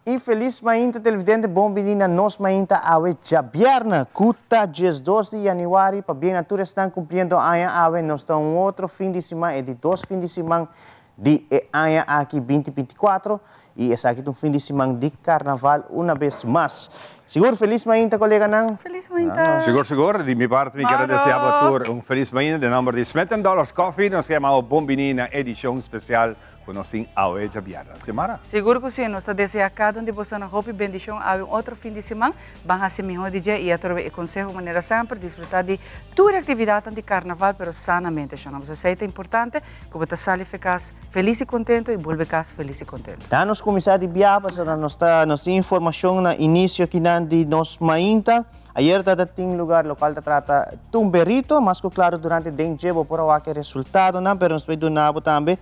Y feliz mainta, televidente, bon bini na Nos Mainta awe djabièrnè ku ta 12 di yanüari. Pabien na tur esnan kumpliendo aña awe. Nos ta un otro fin di siman, e di dos fin di siman di e aña aki 2024, y esaki ta un fin di siman di karnaval una bes mas. Sigur feliz mainta, koleganan. Feliz mainta. Sigur, sigur. Di mi parti mi kier desea bo tur un feliz mainta. Den nomber di Smith Dollars Coffee nos ke yama bo bon bini na edicion special ku nos tin awe djabièrnè. Xiomara? Sigur ku si, nos ta deseá kada un di bosonan hopi bendishon awe un otro fin di siman. Ban hasi mihó di dje i atrobe e konseho manera semper, disfrutá di tur e aktividatnan di karnaval pero sanamente. Shon, nos esei ta importante ku bo ta sali fe kas felis i kontentu i bolbe kas felis i kontentu. Dan nos kuminsá di biaha pasobra nos ta nos tin informashon na inisio akinan di nos mainta. Ayer ta ta tin lugar lokual ta trata tumberito, mas ku klaru durante den dje bo por a wak e resultadonan, pero nos ta bai duna bo tambe.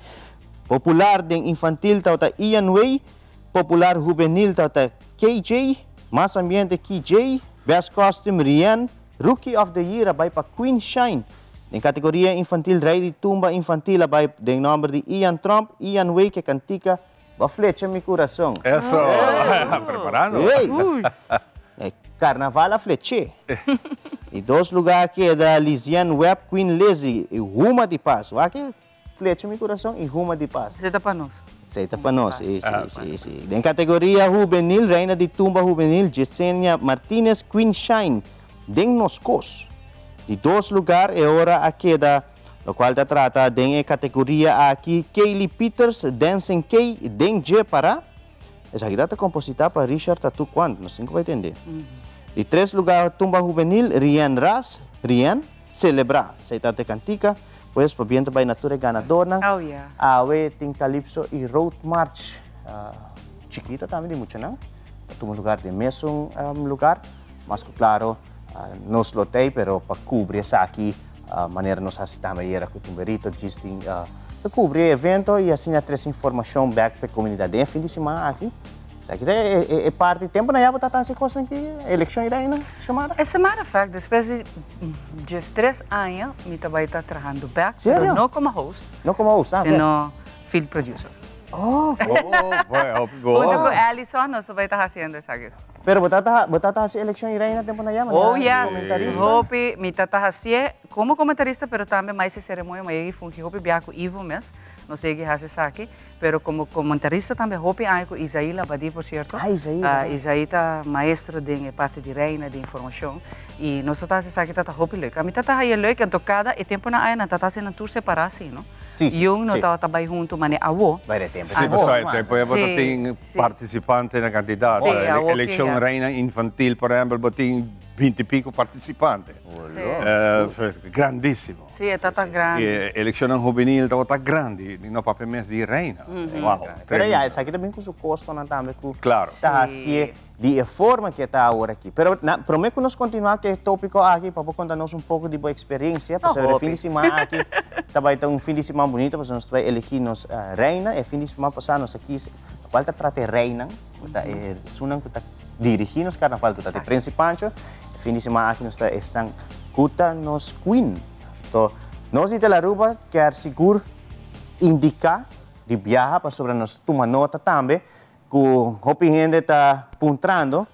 Popular den infantil tabata Ian Way, popular hubenil tabata KJ, mas ambiente KJ, best costume Rianne, rookie of the year a bai pa Queen Shine. Den kategoria infantil rey di tumba infantil a bai den nomber di Ian Tromp, Ian Way ke kantika Bo flecha mi kurason. Eso, preparando. Ey! Carnaval a fleché. Di dos lugar a keda Liziane Webb, Queen Lizzy y Huma di Paz. Wak e flecha mi kurason y Huma di Paz. Esei ta pa nos. Esei ta pa nos, si, si, si, si. Den kategoria hubenil, reina di tumba hubenil, Jesenia Martinez, Queen Shine, den nos kos. Di dos lugar e ora a keda Locual ta trata den e categoria aki Kaylee Pieters, Dancing Kay, den dje para. Esaki ta ta composita pa Richard Tatu Quant, nos tin cu bay tende. Di tres lugar Tumba Juvenil, Rianne Ras, Rianne, Celebra. Esey ta ta e cantica. Pues pabien ta bay na tur e ganadornan. Oh yeah. Awe tin Calypso y Road March chikito tambe di muchanan. Ta tuma lugar den mesun lugar. Mas cu claro nos lo t'ey pero pa cubri esaki manera nos haci tambe ayera cu Tumberito djis tin ta cubri e evento y asina trece informacion bek pa e comunidad den e fin di siman aki. Esaki ta e parti tempo na ya bo ta haci cosnan ki eleccion y reina, Xiomara? As a matter of fact despues di 13 aña mi ta bay ta trahando bek pero no como host. No como host, ah. Sino field producer. Oh. Oh, bueno, hopi bon. Hunto cu Allison nos ta bay ta haciendo esaki. Pero bo tata, bo tata haci eleccion y reina tempo na yama? Oh yes, hopi, mi tata hacié como comentarista pero tambe maestro di ceremonia, mi a yega fungi hopi bia cu Ivo mes, nos a yega haci esaki, pero como comentarista tambe hopi aña cu Isaí Labadie por cierto. Ah, Isaí, verdad. Isaí ta maestro den e parti di reina, di informacion, y nos tata haci esaki tata hopi leuk. A mi tata haye leuk, anto cada e temponan aya nan tata haci nan tur separa asi, no? Sí, sí, Yung no sí. tabata bay hunto mane awo. Bay de tempo. Sí, pasobra e tempo e bo ta tin participante na cantidad. Sí, awo ki Eleccion ya. Reina Infantil, por ehempel, bo tin binti pico participante. Sí. Grandisimo. Sí, e ta tan grandi. E eleccionnan juvenil tabata grandi, no papia mes di Reina. Wow, Pero ya, esaki ta bin cu su costonan tambe cu Claro. ta hacié di e forma ku e ta awor aki. Pero na promé ku nos kontinuá ku e tópiko aki, pa bo konta nos un poko di bo eksperensia, pasobra e fin di siman aki ta bai ta un fin di siman bunito, pasobra nos ta bai elegí nos reina. E fin di siman pasá nos a kis lokual ta trata e reinan, ku ta e esunnan ku ta dirigí nos karnaval, ku ta e Prins i Pancho. E fin di siman aki nos ta esnan ku ta nos queen. Anto nos di Telaruba kier sigur indiká di biaha pasobra nos ta tuma nota tambe Cu hopi hende ta puntrando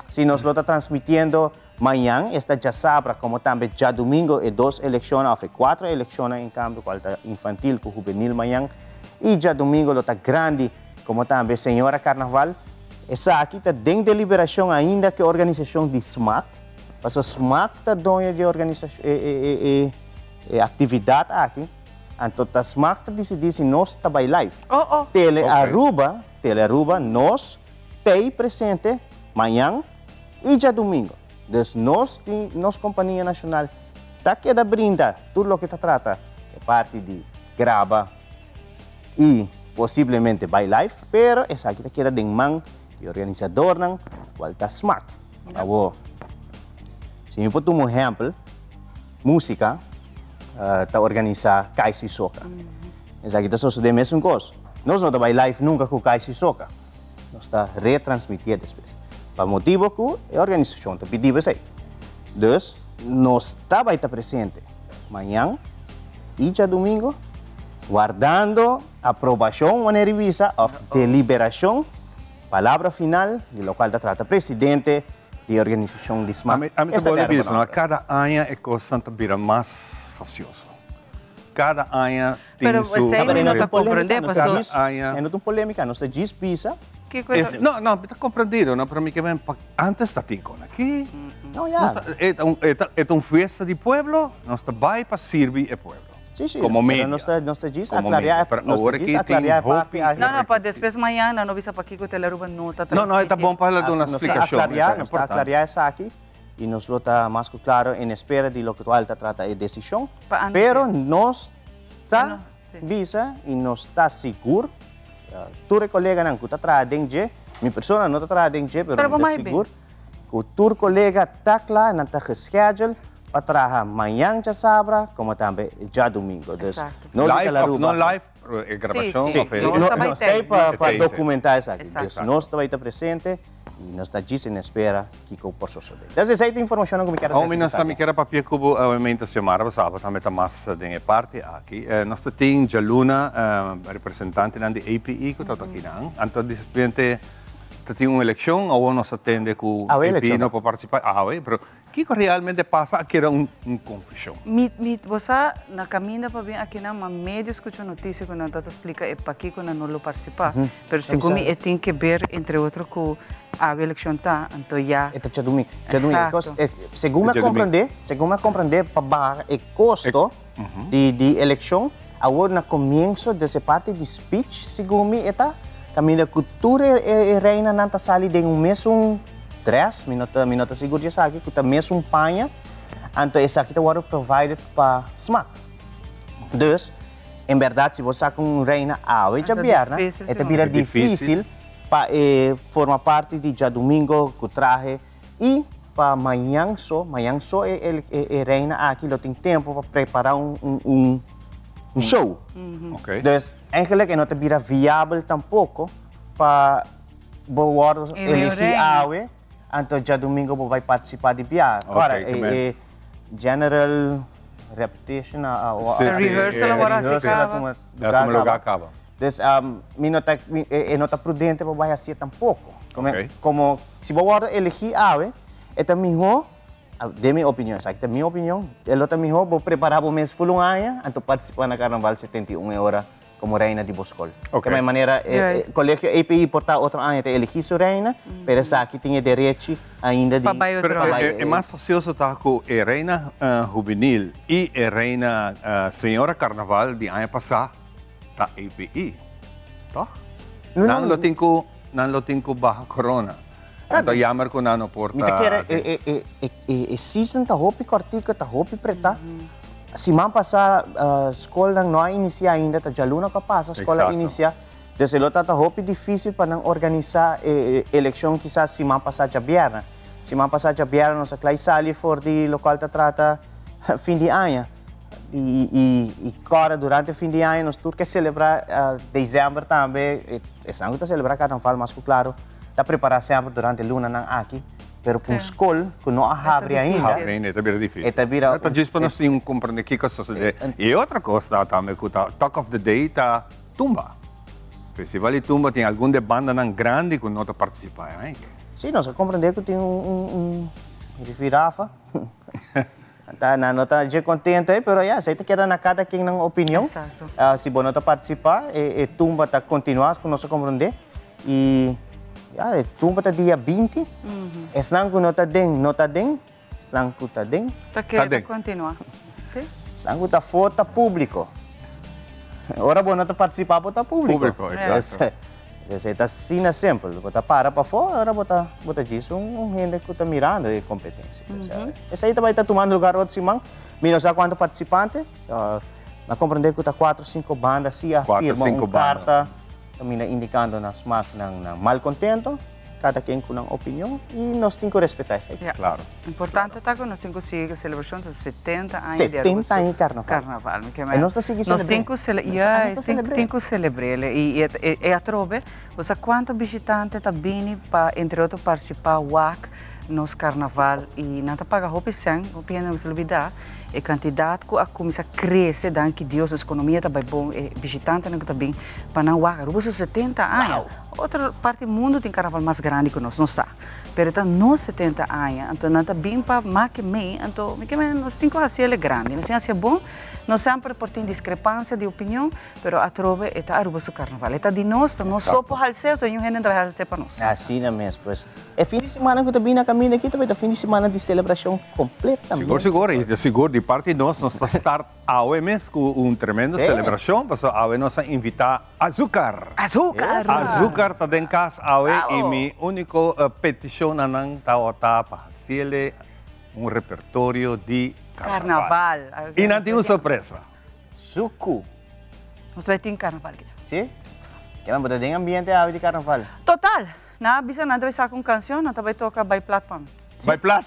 si nos lo ta transmitiendo mañan, esta djasabra, como tambe djadumingo e dos eleccionnan of e cuatro eleccionnan en cambio cual ta infantil cu juvenil mañan y djadumingo lo ta grandi como tambe señora carnaval. Esaki ta den deliberacion ainda cu e organisacion di smac, pasobra smac ta doño di e organisacion e e actividad aki. Anto ta smaak ta disidí si nos ta bai live. Oh oh. Tele Aruba, Tele Aruba, nos tei presente mañan y djadumingo. Dus nos tin nos compania nacional ta keda brinda tur loke ta trata e parti di graba y posiblemente bai live, pero esaki ta keda den man di organisadornan cual ta smaak. Awor, si mi por tuma un ehempel, Musica ta organisa Kaiso y Soca. Esaki ta sosode mesun cos. Nos no ta bay live nunca cu Kaiso y Soca. Nos ta retransmitié despues. Pa motibo cu e organisacion ta pidi esey. Dus nos ta bay ta presente mañan y djadumingo. Wardando aprobacion wanneer y bisa of deliberacion, palabra final di locual ta trata presidente di e organisacion di sma. Ami ta Esta bolbe derde bisa, no, palabra. Cada aña e cosnan ta bira mas facioso. Cada aña tin Pero su esey mi no ta reto. comprende, Nos ta paso djis- Aña. E no ta un polemica, nos ta djis bisa. Kico e ta? Es, no, no, mi ta comprendido, no, pero mi ke men pa antes ta tin con aki. No, ya. Nos ta, e ta un, e ta, e ta un fiesta di pueblo, nos ta bay pa sirbi e pueblo. Sí, sí, Como pero media. nos ta djis Como aclaria media. e, Pero nos ta awor djis aki tin aclaria e parti hopi aki. No, no, pa despues mañana no bisa pakico Telearuba no ta No, no, e ta transmiti. bon pa duna Nos ta explicacion, e aclaria, ta nos ta importante. aclaria esaki y nos lo ta mas cu claro en espera di locual ta trata e decision. Pa anuncia. Pero nos ta No, sí. bisa y nos ta sigur, tur e coleganan cu ta traha den dje, mi persona no ta traha den dje, pero Pero mi bo ta mai bin. sigur cu tur colega ta cla, nan ta geschedule pa traha mañan djasabra como tambe djadomingo. Dus nos di Live of Telearuba no live, pero e grabacion Sí, sí. of e Nos No, ta bai nos ta ei tei. pa Tei, sí. documenta esaki. Dus nos ta bai ta presente y nos ta djis en espera kico por sosode. Dus esei ta informacionnan cu mi kier a Homie, trece nos ta esaki. mi kier a papia cu bo obviamente Xiomara, pasobra abo tambe ta mas den e parti aki. Nos ta tin djaluna representantenan di APE cu ta akinan. Anto di repente ta tin un eleccion, awor nos ta tende cu Awe APE eleccion. no por participa. Awe, pero Kiko realmente pasa a keda un confusion. Mi mi bo sa na caminda pa bin akinan ma medio scucha noticia cu nan ta ta splica e pakico nan no lo participa pero segun mi e tin ke ber entre otro cu awe eleccion ta anto ya. E ta djadumingo djadumingo Exacto. Segun mi a comprende segun mi a comprende pa baha e costo di di eleccion awor na comienzo des e parti di speech segun mi e ta caminda cu tur e e reinanan ta sali den un mesun Dress, mi no ta mi no ta sigur di esaki, ku ta mesun paña, anto esaki ta wòrdu provided pa smak. Dus, en bèrdat si bo saka un reina awe djabièrnè, e ta bira difísil pa e forma parti di djadumingo ku trahe i pa mañan so, mañan so e e reina aki lo tin tempu pa prepará un un un show. Dus, eigenlijk e no ta bira viabel tampoko pa Bo wòrdu eligí awe, anto djadumingu bo bai partisipá di bia. Ora, e general repetition a Rehearsal a wòrdu hasi kaba. Ya tuma lugá kaba. Dus mi no ta, e no ta prudente pa bai hasié tampoko. Komo si bo wòrdu eligí awe, e ta mihó, den mi opinion, esaki ta mi opinion, e lo ta mihó bo prepará bo mes ful un aña, anto partisipá na Karnaval 71 e ora como reina di bo skol. Ok. Di manera e colegio API por ta otro aña ta eligi su reina, pero esaki tin e derechi ainda di Pa bai otro Pero aña. e mas facioso ta cu e reina hubenil y e reina señora carnaval di aña pasa ta API, toch? No, no. Nan lo tin cu, nan lo tin cu baha corona. Anto jammer cu nan no por Mi ta ta kere e season ta hopi cortico, ta hopi preta. Siman pasa scolnan no a inicia ainda, ta djaluna cu a pasa scol a inicia. Dus e lo ta ta hopi dificil pa nan organisa e eleccion kisas siman pasa djabièrnè. Siman pasa djabièrnè nos a klai sali for di locual ta trata fin di aña. Y cora durante fin di aña nos tur ke celebra december tambe, esnan cu ta celebra carnaval mas cu claro ta prepara semper durante lunanan aki. Pero ku un skol ku no a habri ainda. Habri ainda, e ta bira difísil. E ta bira. Ta djis pa nos tin un komprendé kiko a sosodé. I e otro kos ta tambe ku ta talk of the day ta tumba. Festival di tumba tin algun di e bandanan grandi ku no ta partisipá ainda. Sí, nos a komprendé ku tin un rifirafa. Ta nan no ta dje contento ei, pero ya, esei ta keda na cada ken nan opinion. Exacto. Si bo no ta participa, e e tumba ta continua cu nos a comprende. Y ya, e tumba ta dia 20. Esnan cu no ta den, no ta den. Esnan cu ta den. Ta keda ta continua. Si. Esnan cu ta for ta publico. Ora bo no ta participa, bo ta publico. Publico, exacto. Esei ta asina simpel. Bo ta para pafó, ora bo ta bo ta djis un un hende ku ta mirando e kompetensia. Esei ta bai ta tumando lugar otro siman. Mi no sa kuantu partisipante. Mi a komprendé ku ta kuatro sinku banda si a firma un karta kaminda indikando nan smak nan nan malkontento. Kada ken ku nan opinion i nos tin ku respetá esei. Ya. Claro. Importante ta ku nos tin ku sigui ku selebrashon ta 70 aña di Aruba 70 aña di karnaval. Karnaval. Mi ke E nos ta sigui Nos selebr'é. tin ku sele Nos ya, ta selebr'é. tin ku selebr'é i e atrobe bo sa kuantu bishitante ta bini pa entre otro partisipá wak nos karnaval i nan ta paga hopi sèn, hopi hende no mester lubidá. E kantidat ku a kuminsá krese danki Dios, nos ekonomia ta bai bon, e bishitantenan ku ta bin pa nan wak Aruba su 70 aña. Otro parti mundu tin karnaval mas grandi ku nos, nos sa. Pero e ta nos 70 aña, anto nan ta bin pa make mei, anto mi ke men nos tin ku hasi el e grandi, nos tin hasi e bon. Nos semper por tin diskrepansia di opinion, Pero atrobe e ta Aruba su carnaval. E ta di nos, ta nos so por hals'é, o niun hende no ta bay hals'é pa nos. Asina mes, pues. E fin di semana cu ta bini na caminda aki ta bay ta fin di semana di celebracion completamente. Sigur, sigur. Y ta sigur di parti nos, nos ta start awe mes cu un tremendo celebracion, pasobra awe nos a invita Azucar. Azucar! Azucar ta den cas awe y mi unico peticion na nan tabata pa haciele un repertorio di carnaval. Carnaval. Y nan tin un sorpresa. Suku. Nos ta tin carnaval kita. Si? Kema bo ta den ambiente awe di carnaval? Total! Nan a bisa nan ta bai saca un cancion, nan ta bai toca Bai Plat pa mi. Bai Plat?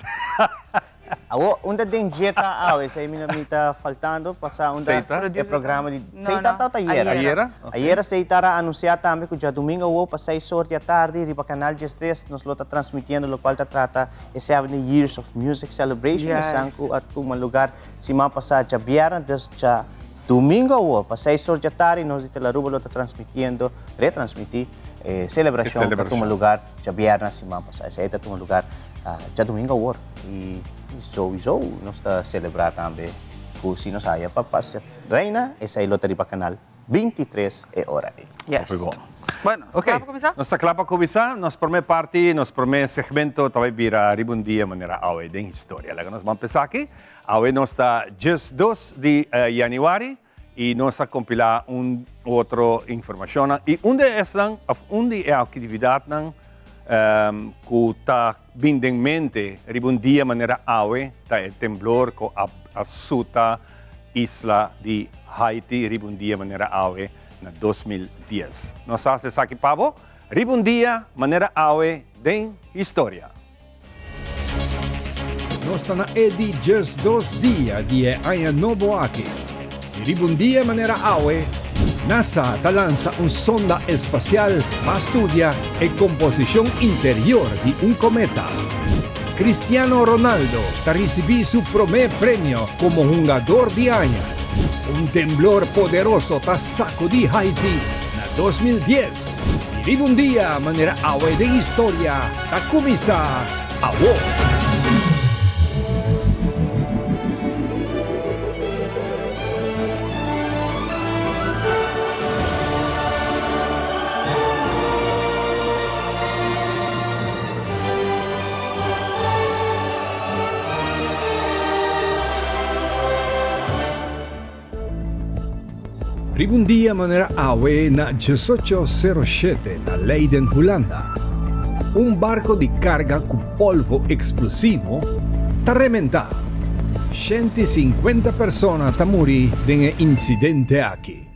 Awo, unda den dje ta awe? Esei mi mi ta faltando pa sa unda e programa di. Seitar ta ota ayera? Ayera? Ayera Seitar a anuncia tambe cu djadomingo awo pa seis or di atardi riba Canal diestres nos lo ta transmitiendo locual ta trata e 70 Years of Music Celebration, esan cu a tuma lugar Siman pasá djabièrnè, dus djadumingu awor, pa seis or djatardi nos di Telaruba lo ta transmitiendo, retransmití, e selebrashon ku ta tuma lugar djabièrnè siman pasá. Esei ta tuma lugar djadumingu awor i souiso nos ta selebrá tambe ku si nos haya pa Parcia Reina, esei lo ta riba kanal 23 e ora ei. Yes. Hopi bon. Bueno, nos Ok, kla pa kuminsá? nos ta kla pa kuminsá. Nos promé parti, nos promé segmento ta bai bira riba un dia manera awe den historia. Laga nos ban pensá aki. Awe nos ta 12 di yanüari i nos a kompilá un otro informashonnan i un di esnan òf un di e aktividatnan ku ta bin den mente riba un dia manera awe ta e temblor ku a suta isla di Haiti riba un dia manera awe na 2010. Nos a hasi esaki pa bo riba un dia manera awe den historia. Nos ta na e di 12 dia di e aña nobo aki. I riba un dia manera awe, NASA ta lansa un sonda espasial pa studia e komposishon interior di un kometa. Cristiano Ronaldo ta risibí su promé premio komo hungador di aña. Un temblor poderoso ta sakudí Haiti na 2010. I riba un dia manera awe den historia ta kuminsá awor. Riba un dia manera awe na 1807 na Leiden, Hulanda, un barco di carga cu polvo explosivo ta rementa. 150 persona ta muri den e incidente aki.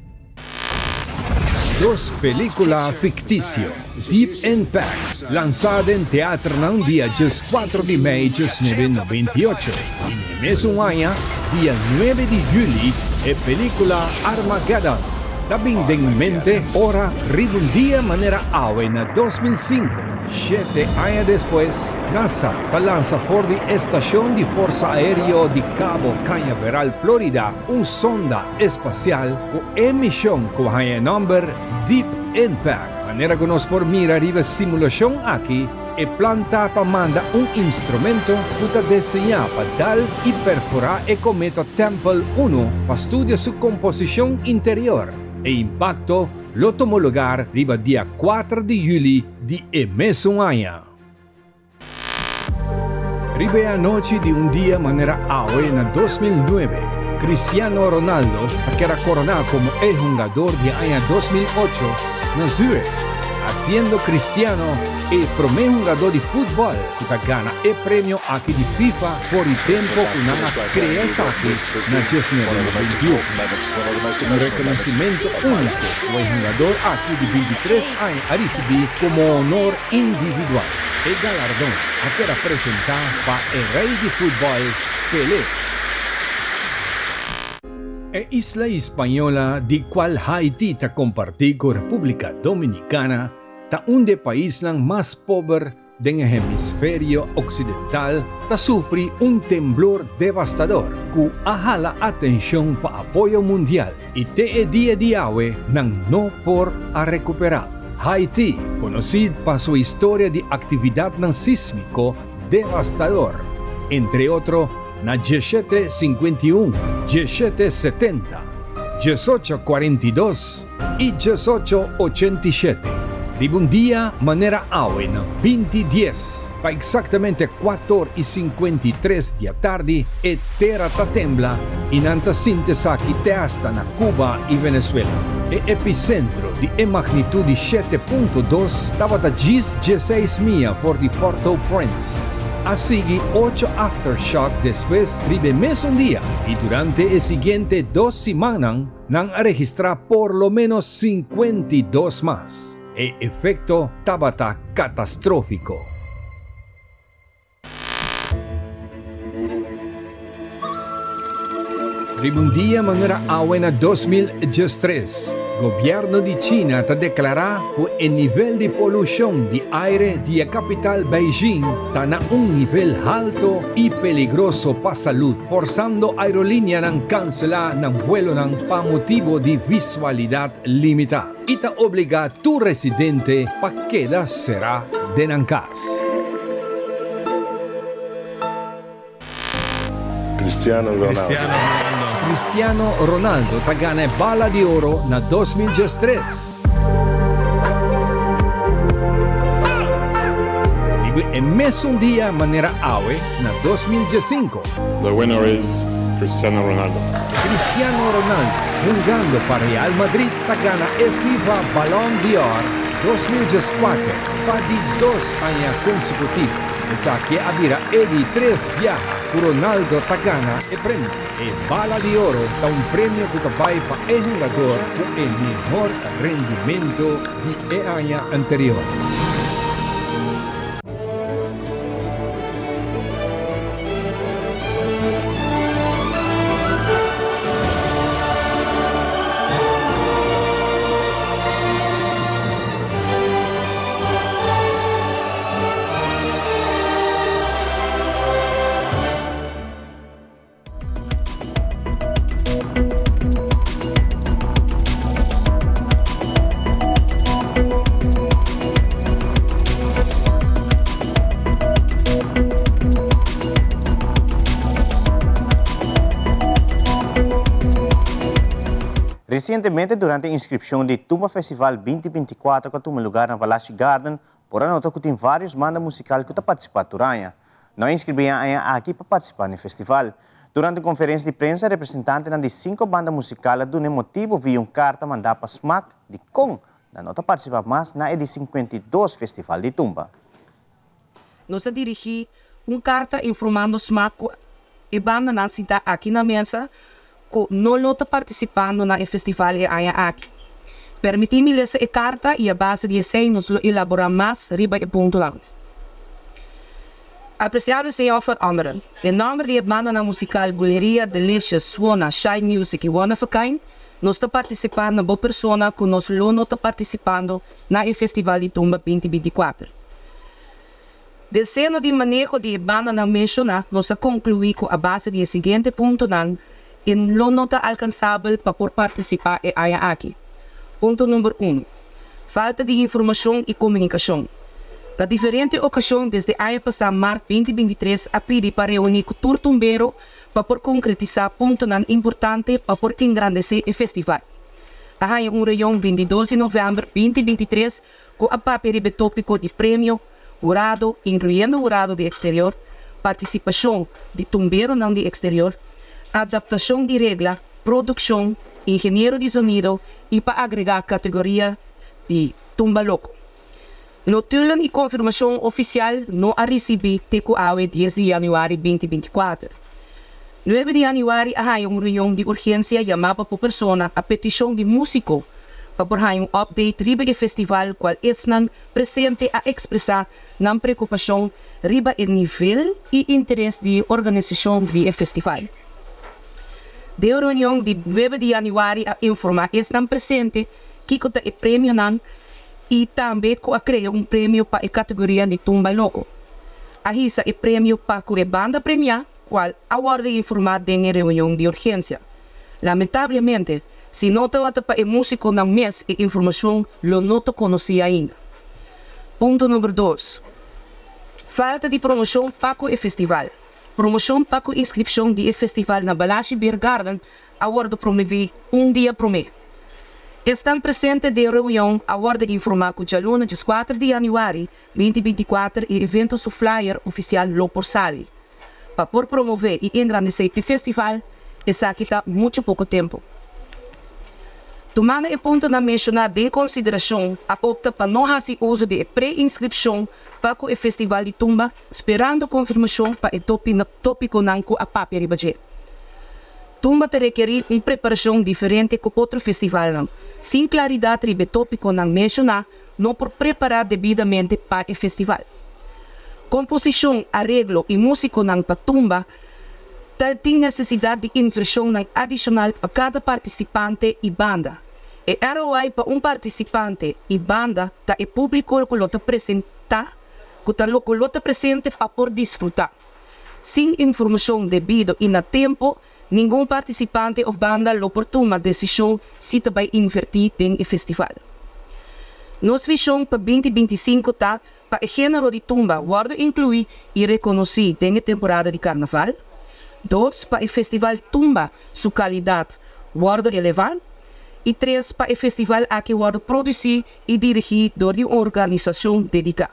Dos película ficticio, Deep Impact, lansá den teaternan dia 14 di mei 1998 i n'e mesun aña, dia 9 di juli, e película Armageddon ta bin den mente ora riba un dia manera awe na 2005, shete aña despues, NASA ta lansa for di e stashon di Forsa Aéreo di Cabo Cañaveral, Florida, un sonda espasial ku e mishon ku haña e nòmber Deep Impact. Manera ku nos por mira riba e simulashon aki, e plan ta pa manda un instrumento ku ta deseñá pa dal i perforá e kometa Tempel Uno pa studia su komposishon interior. E impakto lo tuma lugar riba dia kuater di yüli di e mesun aña. Riba e anochi di un dia manera awe na 2009, Cristiano Ronaldo a keda koroná komo e hungador di aña 2008 na Zurich, hasiendo Cristiano e promé hungadó di futbòl ku ta gana e premio aki di FIFA for di tempu ku nan a krea esaki na 1921. Un rekonosimentu úniko ku e hungador aki di 23 aña a risibí komo honor individual. E galardon a keda presentá pa e rei di futbòl, Pelé. E isla Hispaniola di kual Haiti ta kompartí ku Repúblika Dominikana ta un di e paisnan mas pober. den e hemisferio oksidental ta sufri un temblor devastador ku a hala atenshon pa apoyo mundial i te e dia di awe nan no por a rekuperá. Haiti, konosí pa su historia di aktividatnan sísmiko devastador, entre otro na diesshete 51, 1770, 1842 i 1887. Riba un dia manera awe na 2010, pa eksaktamente kuator i 53 di atardi, e tera ta tembla i nan ta sinti esaki te asta na Cuba i Venezuela. E episentro di e magnitut di 7.2 tabata djis 16 mia for di Port-au-Prince. A sigui ocho aftershock despues riba e mesun dia i durante e siguiente dos simannan nan a registrá por lo ménos 52 mas. E efekto tabata katastrófiko. Riba un dia manera awe na 2013, gobièrnu di China ta deklará ku e nivel di polushon di aire di e kapital Beijing ta na un nivel halto i peligroso pa salud, forsando aerolinianan kanselá nan vuelonan pa motibu di visualidat limitá i ta obligá tur residente pa keda será den nan kas. Cristiano Ronaldo. Cristiano Ronaldo ta gana e Bala di Oro na 2013. Riba e mesun dia manera awe na 2015. The winner is Cristiano Ronaldo. Cristiano Ronaldo, hungando pa Real Madrid, ta gana e FIFA Ballon d'Or 2014 pa di dos aña konsekutivo. Esaki a bira e di tres biaha ku Ronaldo ta gana e premio. E Bala di Oro ta un premio ku ta bai pa e hungador ku e mihor rendimento di e aña anterior. Resientemente durante inskripshon di Tumba Festival 2024 ku a tuma lugá na Palacio Garden, por a nota ku tin vários banda musikal ku ta partisipá tur aña. No a inskribí e aña aki pa partisipá na e festival. Durante un konferensia di prensa, representantenan di sinku banda musikal a duna e motibu via un karta mandá pa smak dikon nan no ta partisipá mas na e di 52 Festival di Tumba. Nos a dirigí un karta informando smak ku e bandanan sintá aki na mesa ku no lo ta partisipando na e festival e aña aki. Permití mi lesa e karta i a base di esei nos lo elaborá mas riba e puntonan. Apresiado señor Van Ommeren, den nòmber di e bandanan musikal Buleria, Delicious, Suona, Shine Music i One of a Kind, nos ta partisipá na bo persona ku nos lo no ta partisipando na e Festival di Tumba 2024. Den seno di maneho di e bandanan menshoná, nos a konkluí ku a base di e siguiente puntonan e lo no ta alkansabel pa por partisipá e aña aki. Punto number unu, Falta di informashon i komunikashon. Na diferente okashon desde aña pasá mart 2023 a pidi pa reuní ku tur tumbero pa por konkretisá puntonan importante pa por engrandesé e festival. A haña un reunion 22 di novèmber 2023 ku a papia riba e tópiko di premio, hurado, inkluyendo hurado di eksterior, partisipashon di tumberonan di eksterior, adaptashon di regla, produkshon, ingeniero di zonido i pa agregá kategoria di tumba loko. Notulen i konfirmashon ofisial no a risibí te ku awe 10 di yanüari 2024. 9 di yanüari a haña un reunion di urgensia yamá pa por persona a petishon di músiko pa por haña un update riba e festival kual esnan presente a ekspresá nan preokupashon riba e nivel i interes di e organisashon di e festival. Den reunion di 9 di yanüari a informá esnan presente kiko ta e premionan. I tambe ku a krea un premio pa e kategoria di Tumba Loko. A hisa e premio pa ku e banda premiá, kual a wòrdu informá den e reunion di urgensia. Lamentablemente, si no tabata pa e músikonan mes e informashon lo no ta konosí ainda. Punto number dos, Falta di promoshon pa ku e festival. Promoshon pa ku inskripshon di e festival na Balashi Beer Garden a wòrdu promoví un dia promé. Esnan presente den reunion a wòrdu informá ku djaluna dieskuater di yanüari binti 24 e evento su flyer ofisial lo por sali. Pa por promové i engrandesé e festival, esaki ta muchu poko tempu. Tumando e puntonan menshoná den konsiderashon, a opta pa no hasi uso di e pre-inskripshon pa ku e festival di tumba, sperando konfirmashon pa e tópikonan ku a papia riba dje. Tumba ta rekerí un preparashon diferente ku otro festivalnan. Sin klaridat riba e tópikonan menshoná, no por prepará debidamente pa e festival. Komposishon, areglo i músikonan pa tumba ta tin nesesidat di invershonnan adishonal pa kada partisipante i banda. E ROI pa un partisipante i banda ta e públiko ku lo ta presentá ku ta ku lo ta presente pa por disfrutá. Sin informashon debido i na tempu, ningun partisipante òf banda lo por tuma desishon si ta bai invertí den e festival. Nos vishon pa 2025 ta pa e género di tumba wòrdu inkluí i rekonosí den e temporada di karnaval. Dos, pa e festival tumba su kalidat wòrdu elevá. I tres, pa e festival aki wòrdu produsí i dirigí dor di un organisashon dediká.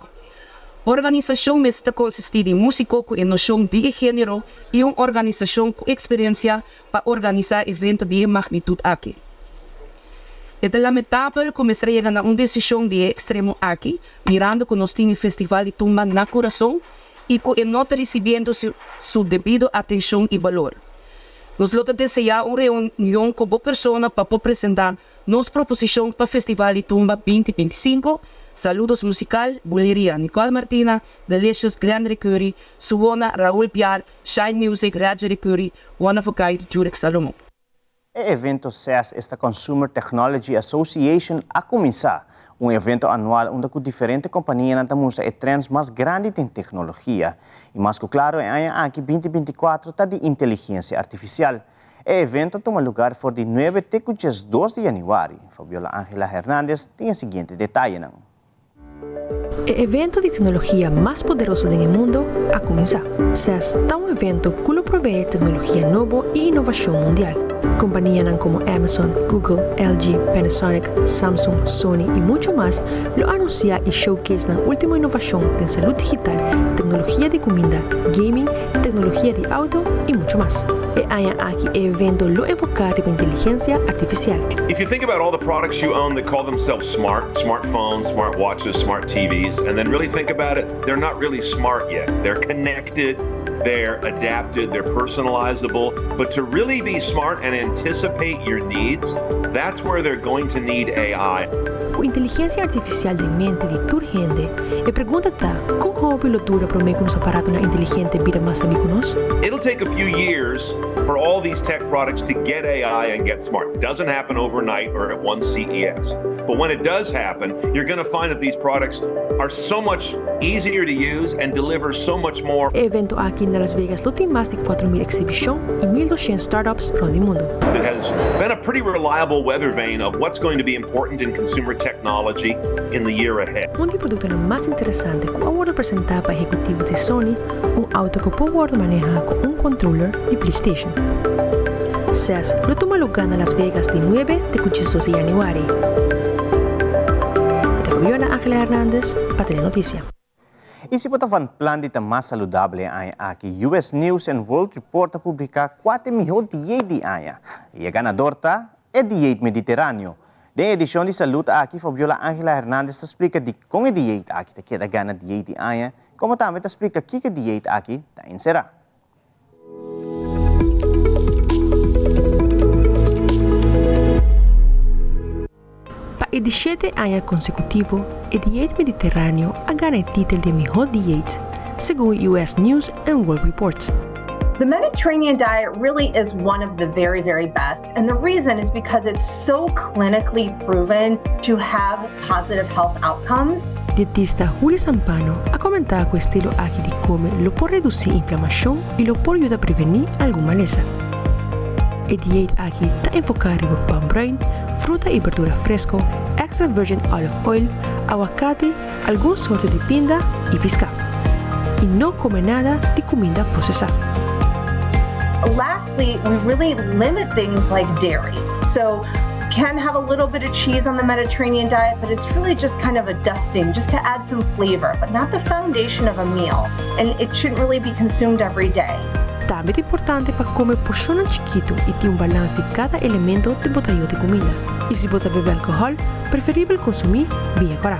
Organisashon mester ta konsistí di músiko ku e noshon di e género i un organisashon ku eksperensia pa organisá evento di e magnitut aki. E ta lamentabel ku mester a yega na un desishon di e ekstremo aki, mirando ku nos tin e festival di tumba na kurason i ku e no ta risibiendo su debido atenshon i balor. Nos lo ta deseá un reunion ku bo persona pa por presentá nos proposishon pa Festival di Tumba 2025. Saludos musical, Buleria, Nicole Martina, Delicious, Glenn Curry, Suona, Raúl Piar, Shine Music, Roger Curry, One of a Kind, Jurek Salomon. E evento CES, esta Consumer Technology Association, a kuminsá. Un evento anual unda ku diferente kompania ta mustra e trends mas grandi den teknologia. I mas ku klaro, e aña aki 2024 ta di inteligensia artifisial. E evento a tuma lugá for di 9 te 2 di yanüari. Fabiola Angela Hernandez tin e siguiente detayenan. E evento di teknologia mas poderoso di mundu a kuminsá. CES ta un evento ku ta proveé teknologia nobo i inovashon mundial. Kompania komo Amazon, Google, LG, Panasonic, Samsung, Sony i muchu mas lo anunsiá i showcase nan último inovashon den salú digital, teknologia di kuminda, gaming, teknologia di outo i muchu mas. E aña aki e evento lo enfoká riba inteligensia artifisial. If you think about all the products you own that call themselves smart, smartphones, smart watches, smart TVs, and then really think about it, they're not really smart yet. They're connected, they're adapted, they're personalizable. But to really be smart and anticipate your needs, that's where they're going to need AI. Ku inteligensia artifisial den mente di tur hende, e pregunta ta, kon hopi lo dura promé ku nos aparatonan inteligente bira mas sabi ku nos? It'll take a few years for all these tech products to get AI and get smart. Doesn't happen overnight or at one CES. But when it does happen, you're going to find that these products are so much easier to use and deliver so much more. E evento aki na Las Vegas lo tin mas di 4.000 eksibishon i 1.200 startups rònt di mundu. It has been a pretty reliable weather vane of what's going to be important in consumer technology in the year ahead. Un di e produktonan mas interesante ku a wòrdu presentá pa ehekutivo di Sony, un outo ku por wòrdu manehá ku un controller di PlayStation. CES lo tuma lugá na Las Vegas di 9 te 12 di yanüari. Fabiola Angela Hernandez, pa Telenotisia. I si bo ta van plan di ta mas saludabel aki, US News and World Report a publiká kuater mihó dieta di aña. I e ganadó ta e dieta mediteráneo. Den edishon di salú aki, Fabiola Angela Hernandez ta splika di kon e dieta aki ta keda gana dieta di aña, komo tambe ta splika kiko e dieta aki ta enserá. Pa 17 aña konsekutivo, e dieta mediteráneo a gana e título di mihó dieta, segun US News and World Report. The Mediterranean diet really is one of the very, very best. And the reason is because it's so clinically proven to have positive health outcomes. Dietista Julia Zampano a comenta cu e estilo aki di come lo por reduci inflamacion y lo por yuda preveni algun malesa. E dieet aki ta enfoca riba pan bruin, fruta y berdura fresco, extra virgin olive oil, awacate, algun sorto di pinda y pisca. Y no come nada di cuminda procesa. Lastly, we really limit things like dairy. So can have a little bit of cheese on the Mediterranean diet, but it's really just kind of a dusting, just to add some flavor, but not the foundation of a meal. And it shouldn't really be consumed every day. Tambe ta importante pa come porcionnan chikito y tin un balans di cada elemento den bo tayo di cuminda. Y si bo ta bebe alcohol, preferibel consumi biña cora.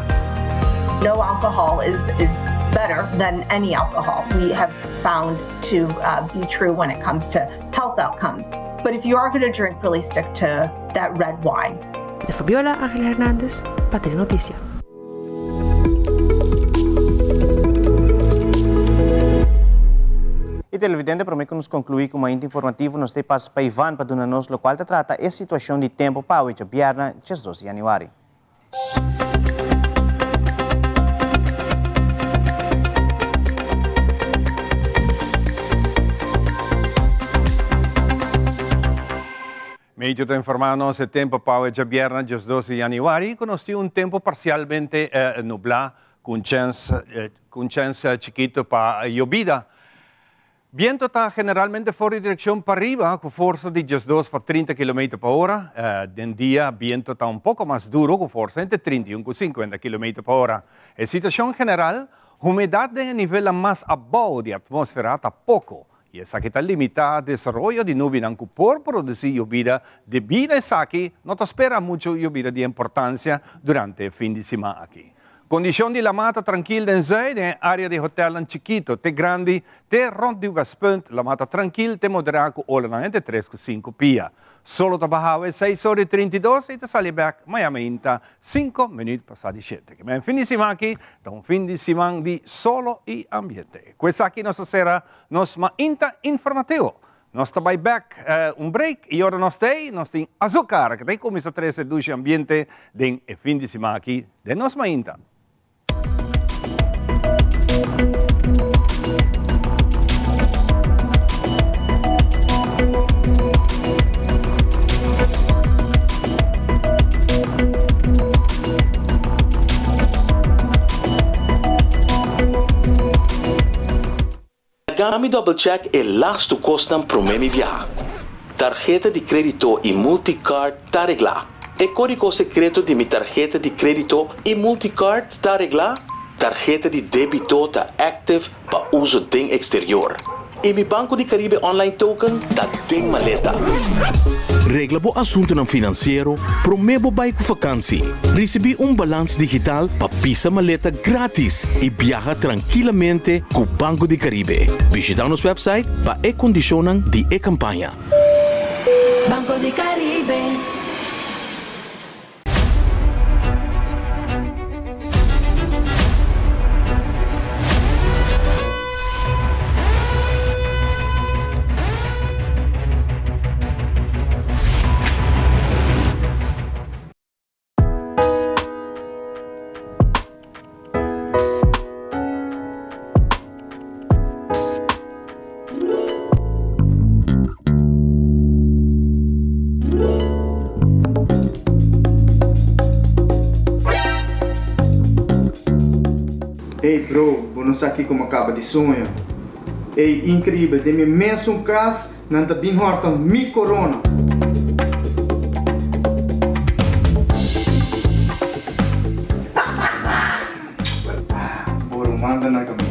No alcohol is is better than any alcohol. We have found to uh, be true when it comes to health outcomes. But if you are going to drink, really stick to that red wine. De Fabiola Angela Hernandez pa Telenoticia. Y televidente, prome cu nos conclui cu Mainta Informativo, nos ta pasa pa Ivan pa duna nos locual ta trata e situacion di tempo pa awe djabièrnè, 12 di januari. Medio ta informá nos e tempu pa awe djabièrnè 12 di yanüari ku nos tin un tempu parsialmente nublá ku un chèns ku un chèns chikitu pa yobida. Bientu ta generalmente for di direkshon pariba ku forsa di 12 pa 30 kilometer pa ora. Den dia bientu ta un poko mas duru ku forsa entre 31 ku 50 kilometer pa ora. E situashon general, humedat den e nivelnan mas abou di atmósfera ta poko I esaki ta limitá desaroyo di nubinan ku por produsí yobida. Debí na esaki, no ta spera muchu yobida di importansia durante e fin di siman aki. Kondishon di lamá ta trankil den zùi, den e área di hotèlnan chikitu te grandi te rònt di Westpunt. Lamá ta trankil te moderá ku olanan entre tres ku sinku pia. Solo ta baha awe seis ora i 32 i ta sali bèk maña mainta Cinco minuut pasa di shete. Ke men fin di siman aki ta un fin di siman di solo i ambiente. Ku esaki nos ta sera nos mainta informativo. Nos ta bai bek un break i ora nos ta ei nos tin Azucar ke ta kuminsa trese dushi ambiente den e fin di siman aki den nos mainta. Laga mi double check e lastu kosnan promé mi biaha. Tarheta di krédito i multicard ta reglá. E kódigo sekreto di mi tarheta di krédito i multicard ta reglá. Tarheta di débito ta active pa uso den eksterior. I mi Banco di Caribe online token ta den maleta. Regla bo asuntunan finansiero promé bo bai ku fakansi. Risibí un balans digital pa pisa maleta grátis i biaha trankilamente ku Banco di Caribe. Bishitá nos wèpsait pa e kondishonnan di e kampaña. Banco di Caribe. Ey bro, bo no sa kiko mi a kaba di soña. Ey, increíbel, den mi mesun kas nan ta bin horta mi corona. Bo ruman ta na kaminda.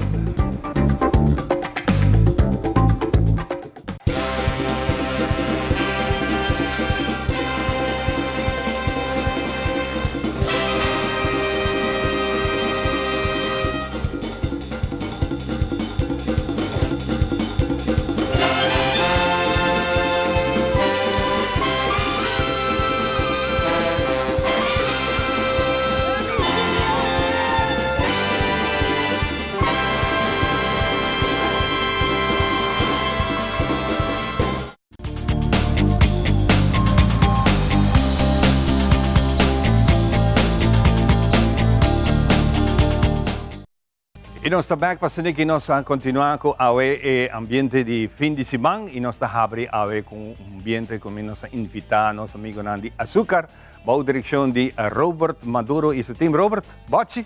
Y nos ta back pa sende ki nos a continua cu awe e ambiente di fin di siman y nos ta habri awe cu un ambiente cu mi nos a invita nos amigonan di Azucar bao direccion di Robert Maduro y su team. Robert, bochi,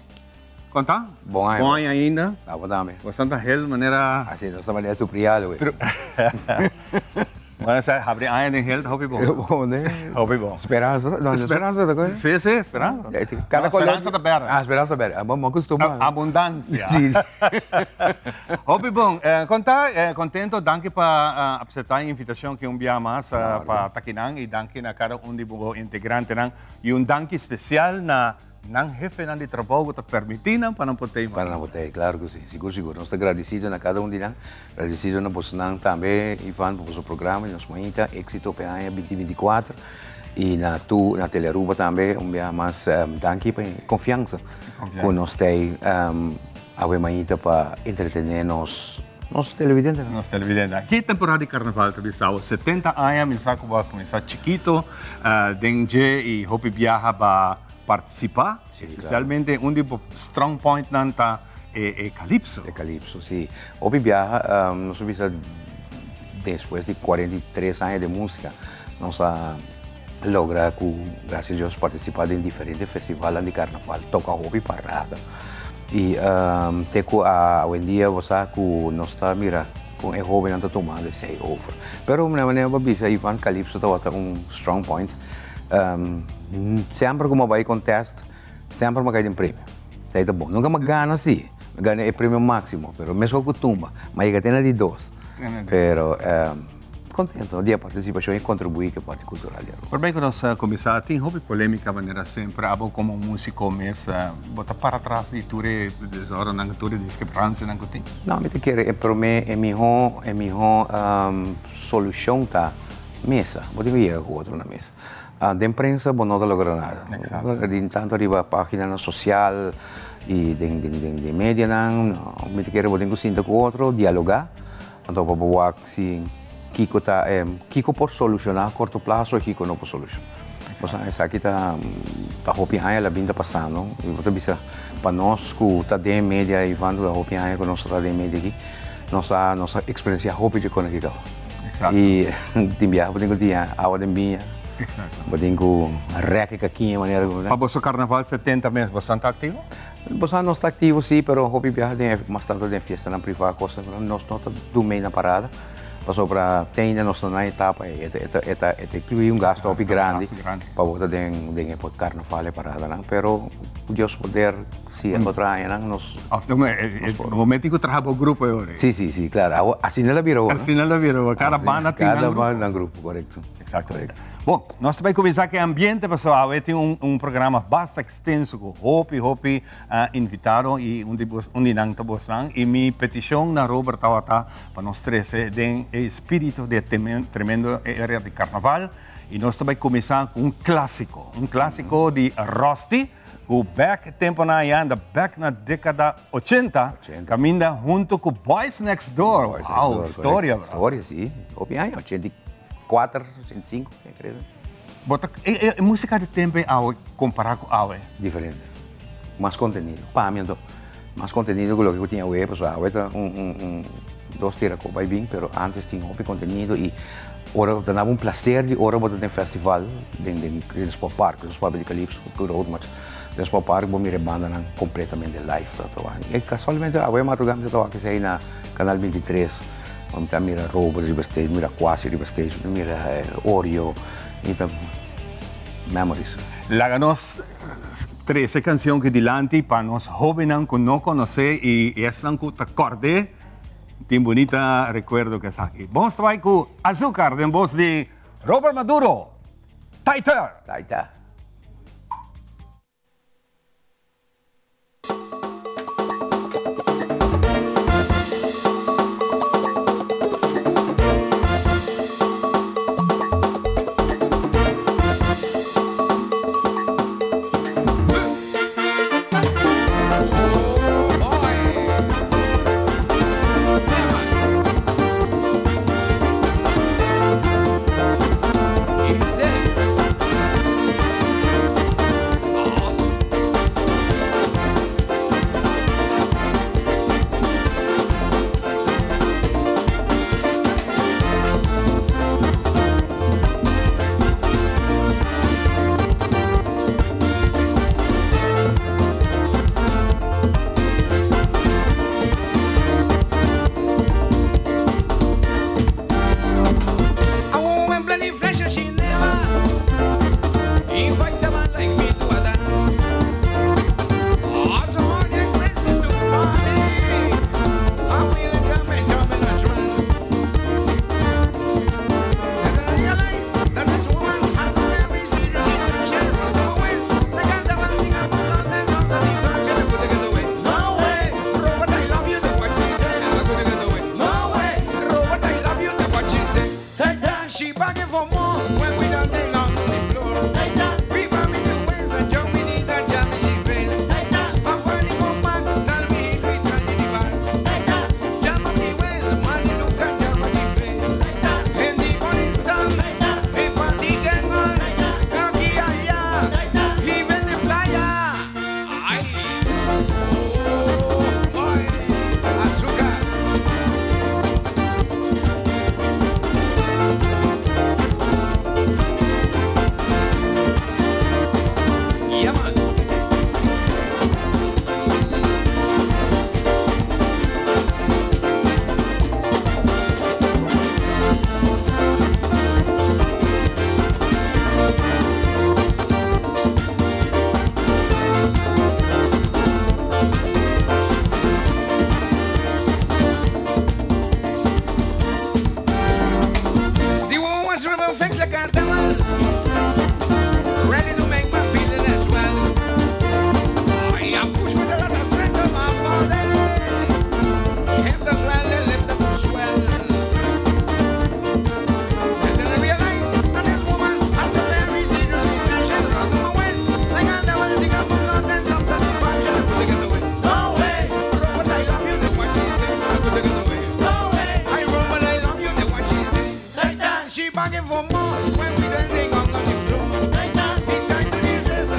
con ta? Bon aña. Bon aña ainda. Abo tambe. Bo santa hel manera. Así, nos ta manera Tuprialo, wey. Bueno, sa habri aña den hel ta hopi bon. Bon, ne? Hopi bon. Speransa, no, speransa ta koe? Sí, sí, speransa. Cada no, speransa ta berde. Ah, speransa berde. Ah, bon, mo acostuma. Abundancia. Sí, sí. Hopi bon. Eh, konta, eh, contento, danki pa uh, acepta e invitacion ki un bia mas uh, pa takinan y danki na cada un di bo integrantenan y un danki especial na Nan hefenan di trabou ku ta permití nan pa nan por tei Pa nan por tei, klaro ku si. Sigur sigur. Nos ta gradisido na kada un di nan. Gradisido na bosonan tambe, Ivan, pa boso programa di nos mainta. Éksito pa e aña binti binti kuater. I na tur, na Telearuba tambe, un biaha mas danki pa e konfiansa ku nos tei awe mainta pa entretené nos nos televidentenan. Nos televidentenan. Ki temporada di karnaval ta bisa awe? 70 aña mi sa ku bo a kuminsá chikito den dje i hopi biaha ba Participá, especialmente un di bo strong pointnan ta e Calypso. E Calypso, si. Hopi biaha nos a bisa despues di 43 aña di musica nos a logra cu gracias a Dios participa den diferente festivalnan di carnaval, toca hopi parada y te cu awendia bo sa cu nos ta mira con e hobennan ta tumando esey over. Pero manera bo a bisa Ivan, Calypso tabata un strong point. Semper ku mi a bai contest, semper mi a kai den premio. Esei ta bon. Nunka mi a gana si, mi a gana e premio máksimo, pero meskos ku tumba, mi a yega te na di dos. Pero kontento di e partisipashon i kontribuí ku e parti kultural di Aruba. Promé ku nos kuminsá, tin hopi polémika manera semper. Abo komo músiko mes, bo ta para tras di tur e desòrdennan, tur e diskrepansianan ku tin? No, mi ta kere e promé, e mihó, e mihó solushon ta Mesa, bo tin ku yega ku otro na mesa. Den prensa bo no ta logra nada. Exacto. Tanto riba paginanan sosial i den den medianan, mi ta kere bo tin ku sinta ku otro, dialogá, anto pa bo wak si kiko ta kiko por solushoná a korto plaso i kiko no por solushoná. Pasobra esaki ta ta hopi aña la bin ta pasando i bo ta bisa pa nos ku ta den media Ivan ta hopi aña ku nos ta den media aki nos a nos a eksperensiá hopi dje kos aki kaba. I tin biaha bo tin ku tin awa den biña, bo tin ku rèk e kakiña manera ku. Pa boso karnaval 70 mes boso ta aktivo? Boso nos ta aktivo si, pero hopi biaha den mas tantu den fiestanan privá kosnan nos no ta dumei na parada pasobra te ainda nos ta na etapa ei e ta e ta e ta inkluí un gasto hopi grandi pa bo ta den den e karnaval e paradanan pero ku Dios poder Si e otro añanan nos. Of e momento ku traha bo grupo e ora ei. Si, si, si, klaro. Awor asina la bira awor. Asina la bira awor. Kada banda tin nan grupo. Kada banda nan grupo, korekto. Eksakto. Bon, nos ta bai kuminsá ku e ambiente pasobra awe tin un programa basta ekstenso ku hopi, hopi invitado i un di bos, un di nan ta bosnan. I mi petishon na Robert tabata pa nos trese den e espíritu di e tremendo era di karnaval. I nos ta bai kuminsá ku un klásiko, un klásiko di Rusty. Ku bek e temponan a anda bek na dekada 80, kaminda hunto ku Boys Next Door. Wow, historia bro. Historia, si. Hopi aña, 84, 85, mi creo. Bo ta, e musika di tempo ei awe kompara ku awe? Diferente. Mas kontenido. Pa mi anto, mas kontenido ku loke ku tin awe, pasobra awe ta un, un, un dos tira ku bai bin, pero antes tin hopi kontenido i ora ta daba un placer di ora bo ta den festival den, den, den Sport Park, den Sport di Calypso. Tur otro mas den Sport Park bo mira e bandanan completamente live ta trabaha. E casualmente awe madruga mi ta trabaha kisei na Canal 23 mi ta mira Robert riba stage, mira Kwasi riba stage, mi mira Oreo y ta memories. Laga nos trece e cancion aki dilanti pa nos hobennan cu no conoce y esnan cu ta cord'e tin bunita recuerdo cu esaki. Bon sta bai cu Azucar den bos di Robert Maduro. Taita! Taita. for more when we dancing on the floor. Inside to the dress,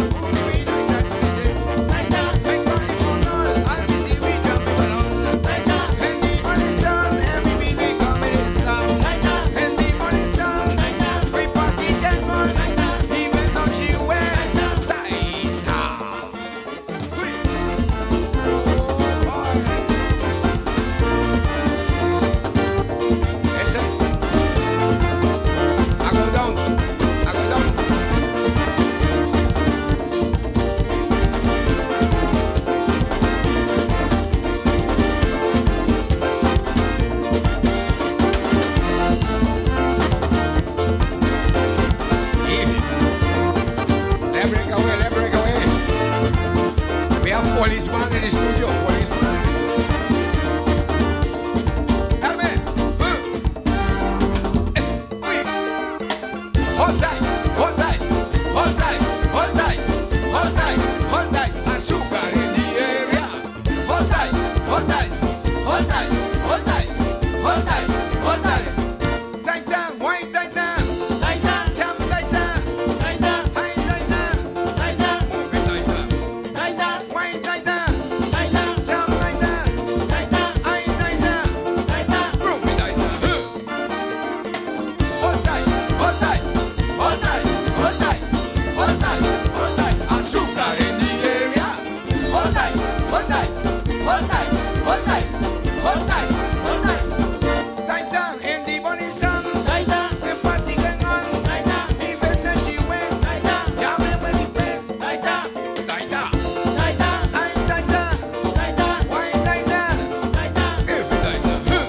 we like that. Make money for all, I'll be see we jumping along. And the money sound, every minute coming down. And the money sound, we party that one, even though she wear tight. Ese. I go down. I go down. Let break away, let break away. We have policeman in the studio, policeman. Help me. Hold tight, hold tight, hold tight, hold tight, hold tight, hold tight. Azúcar in the area. Hold tight, hold tight, hold tight, hold tight, hold tight, hold tight. Tight down, wine tight down. Tight down, jump tight down. Tight down, high tight down. Tight down, move it tight down. Tight down, wine tight down. Tight down, jump tight down. Tight down, high tight down. Tight down, move it tight down. Hold tight, hold tight, hold tight, hold tight, hold tight, hold tight. Azúcar in the area. Hold tight, hold tight, hold tight, hold tight, hold tight, hold tight. Tight down in the bunny sun. Tight down, the party going on. Tight down, even though she wears. Tight down, jam it with the press. Tight down, tight down, tight down, tight tight down, tight down, why tight down, tight down, if it tight down. Huh.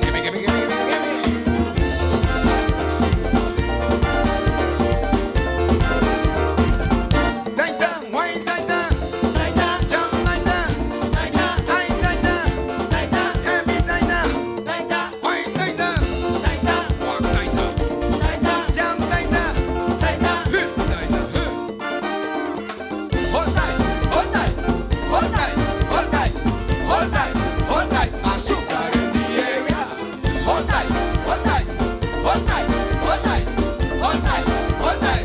Gimme, gimme, gimme, gimme, gimme. Tight down, wine tight down, tight down, jump tight down, tight down, tight tight down, tight down, every tight down, tight down, wine tight down, tight down, walk tight down, tight down, jump tight down, tight down, hip tight down, huh. Hold tight, hold tight, hold tight, hold tight, hold tight, hold tight, azúcar in the area. Hold tight, hold tight, hold tight, hold tight, hold tight, hold tight.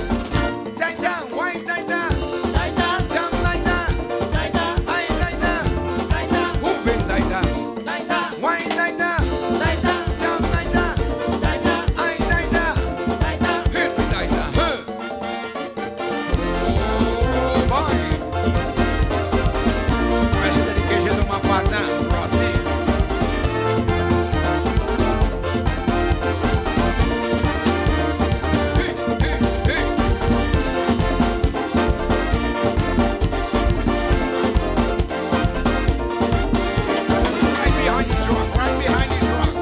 Tight down, wine tight down, tight down, jump tight down, tight down, high tight down, tight down, move it tight down, tight down, wine tight down, tight down, jump tight down, tight down, high tight down, tight down, hip it tight down. Huh. Oh boy. Special dedication to my partner, Rossi. Hey, hey, hey. Right behind the truck, right behind the truck.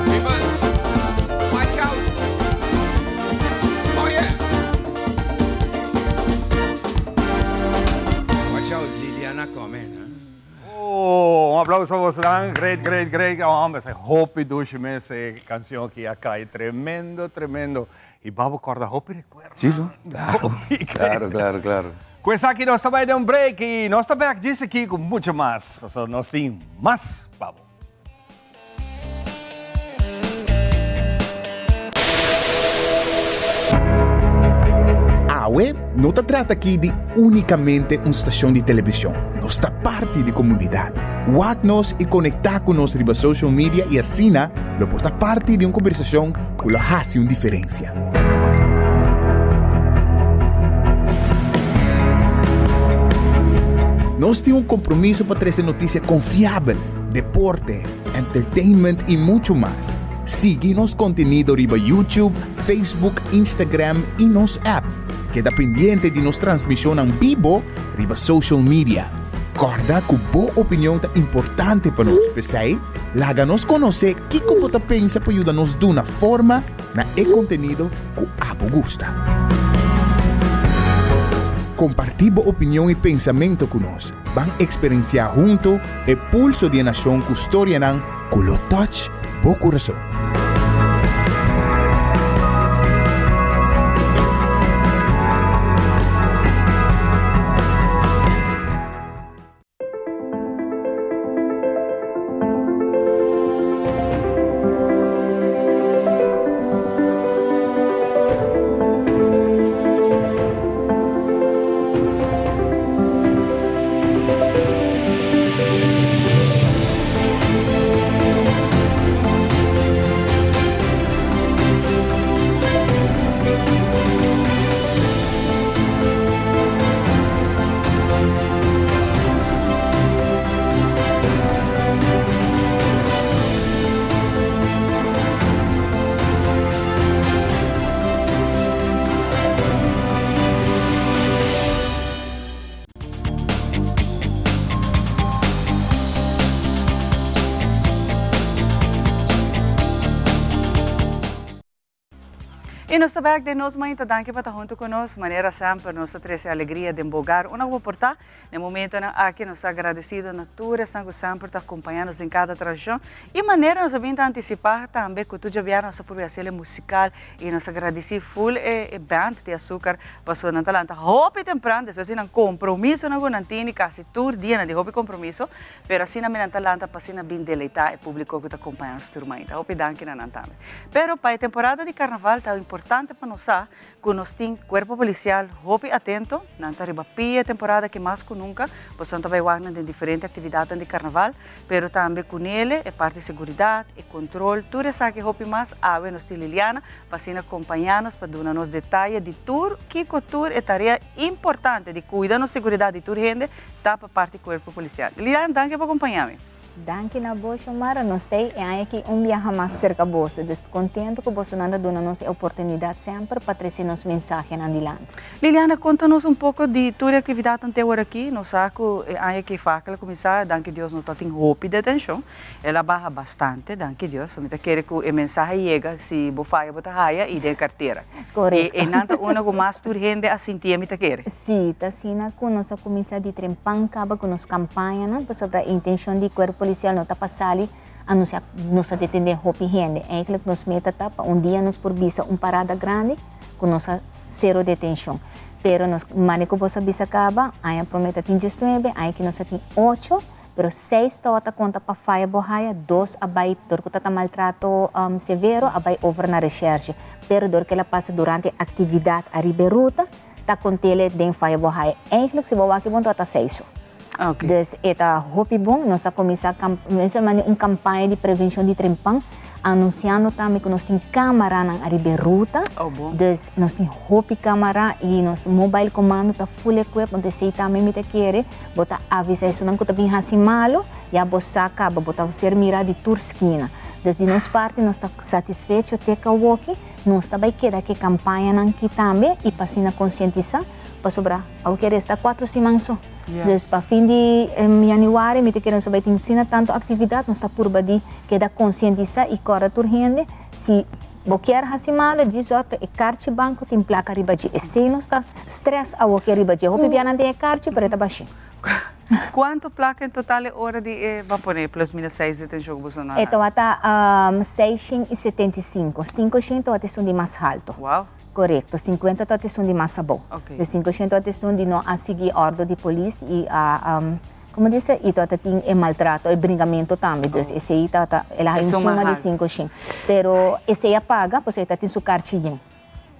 People, watch out. Oh yeah. Watch out, Liliana coming. Huh? Oh, un aplauso pa boso. Great, great, great. Oh, homber, hopi dushi mes e kansion aki a kai. Tremendo, tremendo. I Babo korda hopi rekuerdo. Si, no? Claro. Pues aki nos ta bai un break i nos ta back djis aki ku muchu mas. So, nos tin mas, Babo. Awe no ta trata aki di únikamente un stashon di televishon. Nos ta parti di komunidat. Wak nos i konektá ku nos riba social media i asina lo por ta parti di un kombersashon ku lo hasi un diferensia. Nos tin un kompromiso pa trese notisia konfiabel, deporte, entertainment i muchu mas. Sigui nos kontenido riba YouTube, Facebook, Instagram i nos app. Keda pendiente di nos transmishonnan bibo riba social media. Kòrda ku bo opinion ta importante pa nos. P'esei, laga nos konosé kiko bo ta pensa pa yuda nos duna forma na e kontenido ku abo gusta. Kompartí bo opinion i pensamentu ku nos. Ban eksperensiá huntu e pulso di e nashon ku storianan ku lo touch bo kurason. Y nos ta bek den Nos Mainta. Danki pa ta hunto cu nos. Manera semper nos ta trece alegria den bo hogar unda cu bo por ta. Na e momentonan aki nos ta agradecido na tur esnan cu semper ta acompaña nos den cada transmision. Y manera nos a bin ta anticipa tambe cu tur djabièrnè nos ta purbe haci el e musical y nos ta agradeci full e e band di Azucar pasobra nan ta lanta hopi tempran despues di nan compromisonan cu nan tini casi tur dia nan tin hopi compromiso pero asina mi nan ta lanta pa asina bin deleita e publico cu ta acompaña nos tur mainta. Hopi danki na nan tambe. Pero pa e temporada di carnaval ta importante pa nos sa cu nos tin Cuerpo Policial hopi atento, nan ta riba pia e temporada aki mas cu nunca, pasobra nan ta bay wak nan den diferente actividadnan di carnaval, pero tambe cu nele e parti seguridad, e control, tur esaki hopi mas, awe nos tin Liliana pa asina compaña nos pa duna nos detaye di tur kico tur e tarea importante di cuida nos seguridad di tur hende ta pa parti Cuerpo Policial. Liliana, danki pa compaña mi. Danki na bo Xiomara, nos ta e aña aki un biaha mas serka boso, dus kontento ku bosonan ta duna nos e oportunidat semper pa trese nos mensahenan dilanti. Liliana, konta nos un poko di tur e aktividatnan te ora aki, nos sa ku e aña aki fakkel a kuminsá, danki Dios no ta tin hopi detenshon, el a baha bastante, danki Dios, mi ta kere ku e mensahe yega, si bo faya bo ta haya i den kartera. Korekto. E nan ta una ku mas tur hende a sintié mi ta kere. Sí, ta asina ku nos a kuminsá di trempan kaba ku nos kampañanan pasobra e intenshon di Kuerpo Polisial no ta pa sali anunsiá nos a detendé hopi hende. Eigentlik nos meta ta pa un dia nos por bisa un parada grandi ku nos a sero detenshon. Pero nos mane ku boso a bisa kaba, aña promé ta tin diesnuebe, aña aki nos a tin ocho, pero seis tawata konta pa faya bo haya, dos a bai dor ku ta ta maltrato severo a bai over na reshèrshe. Pero dor ku el a pasa durante aktividat ariba e ruta, ta contele den faya bo haya. Eigenlijk si bo wak bon ta seiso. Okay. Dus e ta hopi bon. Nos a cuminsa mester manda un campaña di prevencion di trempan anunciando tambe cu nos tin camaranan ariba e ruta. Oh, bon. Dus nos tin hopi camara y nos mobile commando ta full equip, want esey tambe mi ta kere bo ta avisa esunnan cu ta bin haci malo, ya bo sa caba, bo ta ser mira di tur skina. Dus di nos parti nos ta satisfecho te kawoki. Nos ta bai keda ke kampañanan ki tambe i pa asina konsientisá pasobra awe ke resta kuatro siman so. Dus pa fin di yanüari mi ta kere nos ta bai tin asina tantu aktividat, nos ta purba di keda konsientisá i kòrda tur hende si bo kier hasi malo djis zòrg pa e karchi banko tin plaka riba dje. Esei nos ta strès awo ke riba dje. Hopi bia nan tin e karchi pero e ta bashí. Cuanto placa en total e ora di e ban pone plus minus seis detencion cu boso na. E tabata 675. 500 tabata esun di mas halto. Wow. Corecto. 50 tabata esun di mas abou. Ok. De 500 tabata esun di no a sigui ordo di polis y a, como dice, y tabata tin e maltrato, e bringamento tambe. Dus esey tabata, el a hay un suma di 500. Pero esey a paga pasobra e tabatin su carchi yen.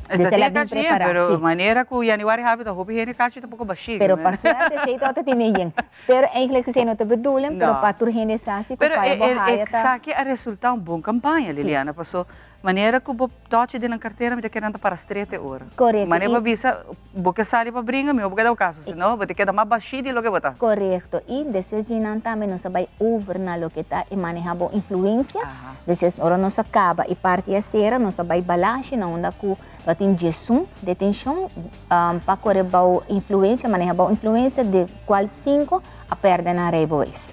Desde el a bin prepara, pero manera cu januari habi ta hopi hende cachi ta poco bashi. Pero pa suerte esey tabata tene yen. Pero eigenlijk esey no ta bedoeling, pero pa tur hende sa si cu faya bo haya ta. Pero esaki a resulta un bon campaña, Liliana, paso manera cu bo tochi den nan cartera mi ta kere nan ta para strete ora. Correcto. Manera bo bisa bo ke sali pa bringa miho bo keda bo caso, si no bo ta keda mas bashi di loke bo ta. Correcto. Y despues di nan tambe nos a bay over na loke ta e maneha bo influencia. Despues ora nos a caba e parti a cera nos a bay Balashi na unda cu lo tin diesun detencion pa core bao influencia, maneha bao influencia de cual cinco a perde nan rijbewijs.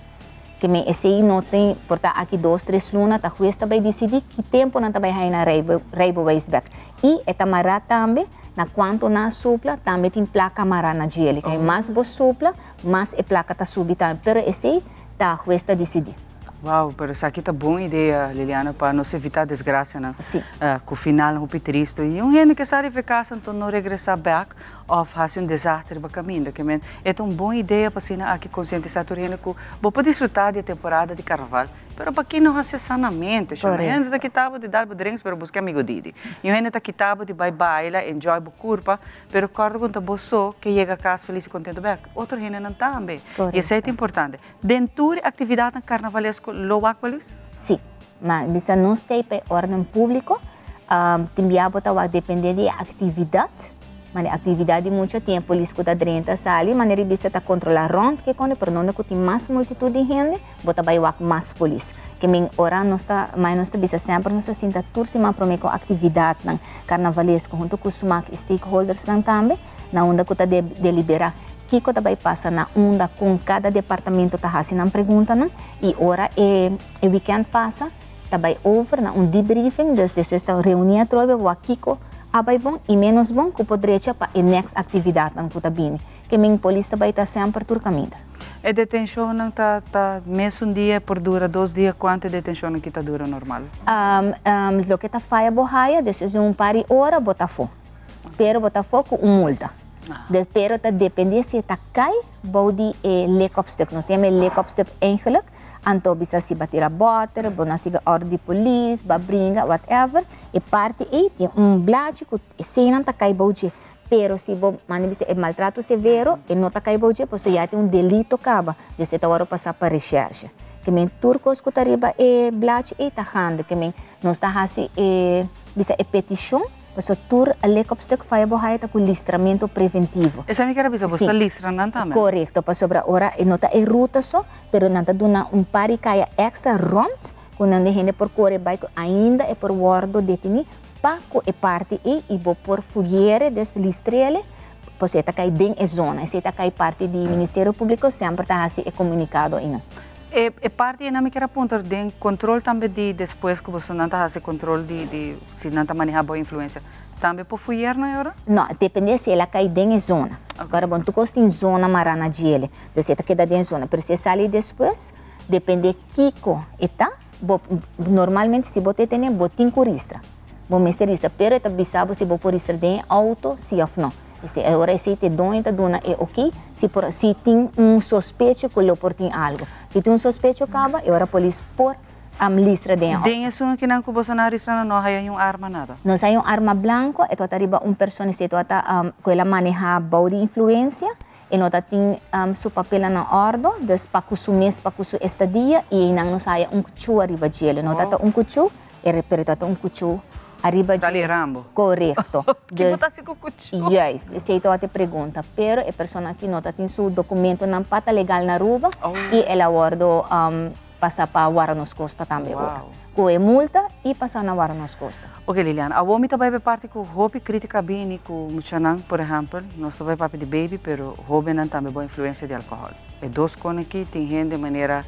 Ke men esey no tin por ta aki dos tres luna ta hues ta bay dicidi ki tempo nan ta bay haya nan rijbewijs bek. Y e ta mara tambe na cuanto nan a supla tambe tin placa mara na djele. Ke men mas bo supla mas e placa ta subi tambe pero esey ta hues ta dicidi. Wow, pero esaki ta bon idea, Liliana, pa nos evita desgracianan. Sí. Cu final hopi tristo. Y un hende ke sa riba e casa anto no regresa bek of haci un desastre riba caminda. Ke men, e ta un bon idea pa asina aki concientisa tur hende cu bo por disfruta di e temporada di carnaval, pero paki no haci sanamente. Shon. Un hende ta kita bo di dal bo drinks, pero busca amigo didi. Y un hende ta kita bo di bay baila, enjoy bo curpa, pero corda cu ta bo so ke yega cas feliz y contento bek. Otro hendenan tambe. Y esey ta importante. Den tur e actividadnan carnavalesco lo wak polis? Sí. Ma bisa nos ta pa e orden publico. Tin bia bo ta wak depende di e actividad. Ma e actividad di mucha tin e polis cu ta drenta sali. Manera di bisa ta controla rond ke konde pero donde cu tin mas multitud di hende bo ta bay wak mas polis. Ke men ora nos ta ma nos ta bisa semper nos ta sinta tur siman prome cu actividadnan carnavalesco hunto cu smaak y stakeholdersnan tambe na unda cu ta delibera. Kiko ta bai pasa na unda kon kada departamento ta hasi nan preguntanan i ora e e weekend pasa ta bai over na un debriefing dus despues ta reuni atrobe wak kiko a bai bon i ménos bon ku por drecha pa e next aktividatnan ku ta bini. Ke men polis ta bai ta semper tur kaminda. E detenshonnan ta ta mesun dia, por dura dos dia, kuantu e detenshonnan ki ta dura normal? Loke ta faya bo haya, despues di un par di ora bo ta afó. Pero bo ta afó ku un multa. Pero ta dependé si e ta kai bou di e lekopstuk. Nos ta yama e lekopstuk eigenlijk. Anto bisa si bo a tira bòter, bo no a sigui òrdu di polis, bo a bringa, whatever. E parti ei tin un blachi ku eseinan ta kai bou dje. Pero si bo manda bisa e maltrato severo, e no ta kai bou dje pasobra ya tin un delito kaba. Dus e ta wòrdu pasá pa reshèrshe. Ke men tur kos ku ta riba e blachi ei ta handa. Ke men nos ta hasi e bisa e petishon pasobra tur lekopstuk faya bo haya ta ku listramentu preventivo. Esei mi kier a bisa, bo ta listra nan tambe? Korekto, pasobra ora e no ta e ruta so, Pero nan ta duna un par di kaya extra rond ku nan de hende por kore bai ku ainda e por wordo deteni pa ku e parti ei i bo por fugiere dus listrele pasobra e ta kai den e zona. Esei ta kai parti di Ministerio Publico semper ta hasi e komunikado einan. E e parti einan mi kier a puntra den kontrol tambe di despues ku boso nan ta hasi kontrol di di si nan ta maneha bo influensia. Tambe por fuyer nan e ora? No, depende si el a kai den e zona. Ora bon tur kos tin zona mará na djele. Dus e ta keda den zona. Pero si e sali despues, depende kiko e ta, bo normalmente si bo ta tene, bo tin ku ristra. Bo mester ristra, pero e ta bisa bo si bo por ristra den e outo, si òf no. Esei, e ora esei te doño ta duna e oké, si por si tin un sospecho ku lo por tin algu. Si tin un sospecho kaba, e ora polis por listra den e outo. Den esun akinan ku boso nan a ristra nan no haya niun arma nada? Nos haya un arma blanko, e tabata riba un persona, esei tabata ku el a maneha bou di influensia. E no ta tin su papelnan na ordo, dus pa cu su mes, pa cu su estadia, y eynan nos haya un cuchu ariba djele. No ta ta un cuchu, pero ta ta un cuchu ariba djele. Sali Rambo. Corecto. Kico ta haci cu cuchu? Juist, esey tabata e pregunta. Pero e persona aki no ta tin su documentonan pa ta legal na Aruba, y el a wordo pasa pa wara nos costa tambe ora. Cu e multa y pasa na wara nos costa. Ok Liliana, awor mi ta bai pa e parti cu hopi critica bini cu muchanan, por ehempel, nos ta bai papia di baby pero hobennan tambe bo influencia di alcohol. E dos con aki tin hende manera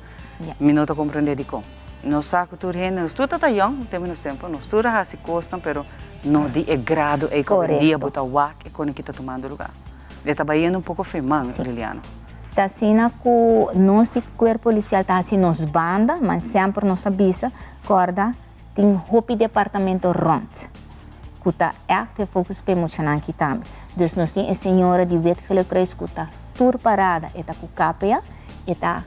mi no ta comprende dicon. Nos sa cu tur hende, nos tur ta ta young den menos tempo, nos tur a haci cosnan pero no di e grado ey cu awendia bo ta wak e con aki ta tumando lugar. E ta bayendo un poco feman, Liliana. Ta asina cu nos di Cuerpo Policial ta haci nos banda, ma semper nos a bisa, corda tin hopi departamento rond cu ta echt e focus p'e muchanan aki tambe. Dus nos tin e señora di Wit Gele Kruis cu ta tur parada, e ta cu KPA, e ta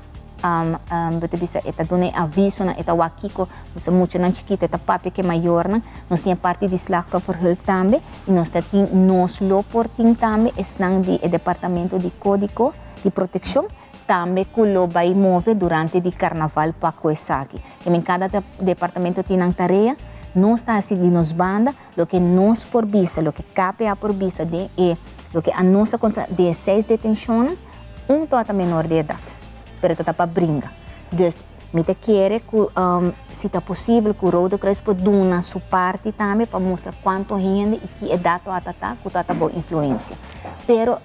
bo ta bisa e ta duna e avisonan, e ta wak kiko, bisa muchanan chikito e ta papia ku e mayornan. Nos tin e parti di slachtofferhulp tambe i nos ta tin nos lo por tin tambe esnan di e departamento di kódigo di protekshon tambe ku lo bai move durante di karnaval pa ku esaki. I men kada departamento tin nan tarea, nos ta hasi di nos banda loke nos por bisa, loke KPA por bisa den e loke a nos ta konsa den e seis detenshonnan, un tabata menor di edat, pero ta pa bringa. Dus mi ta kere ku si ta posibel ku Rode Kruis por duna su parti tambe pa mustra kuantu hende i ki edat tabata ta ku tabata bou influensia. Pero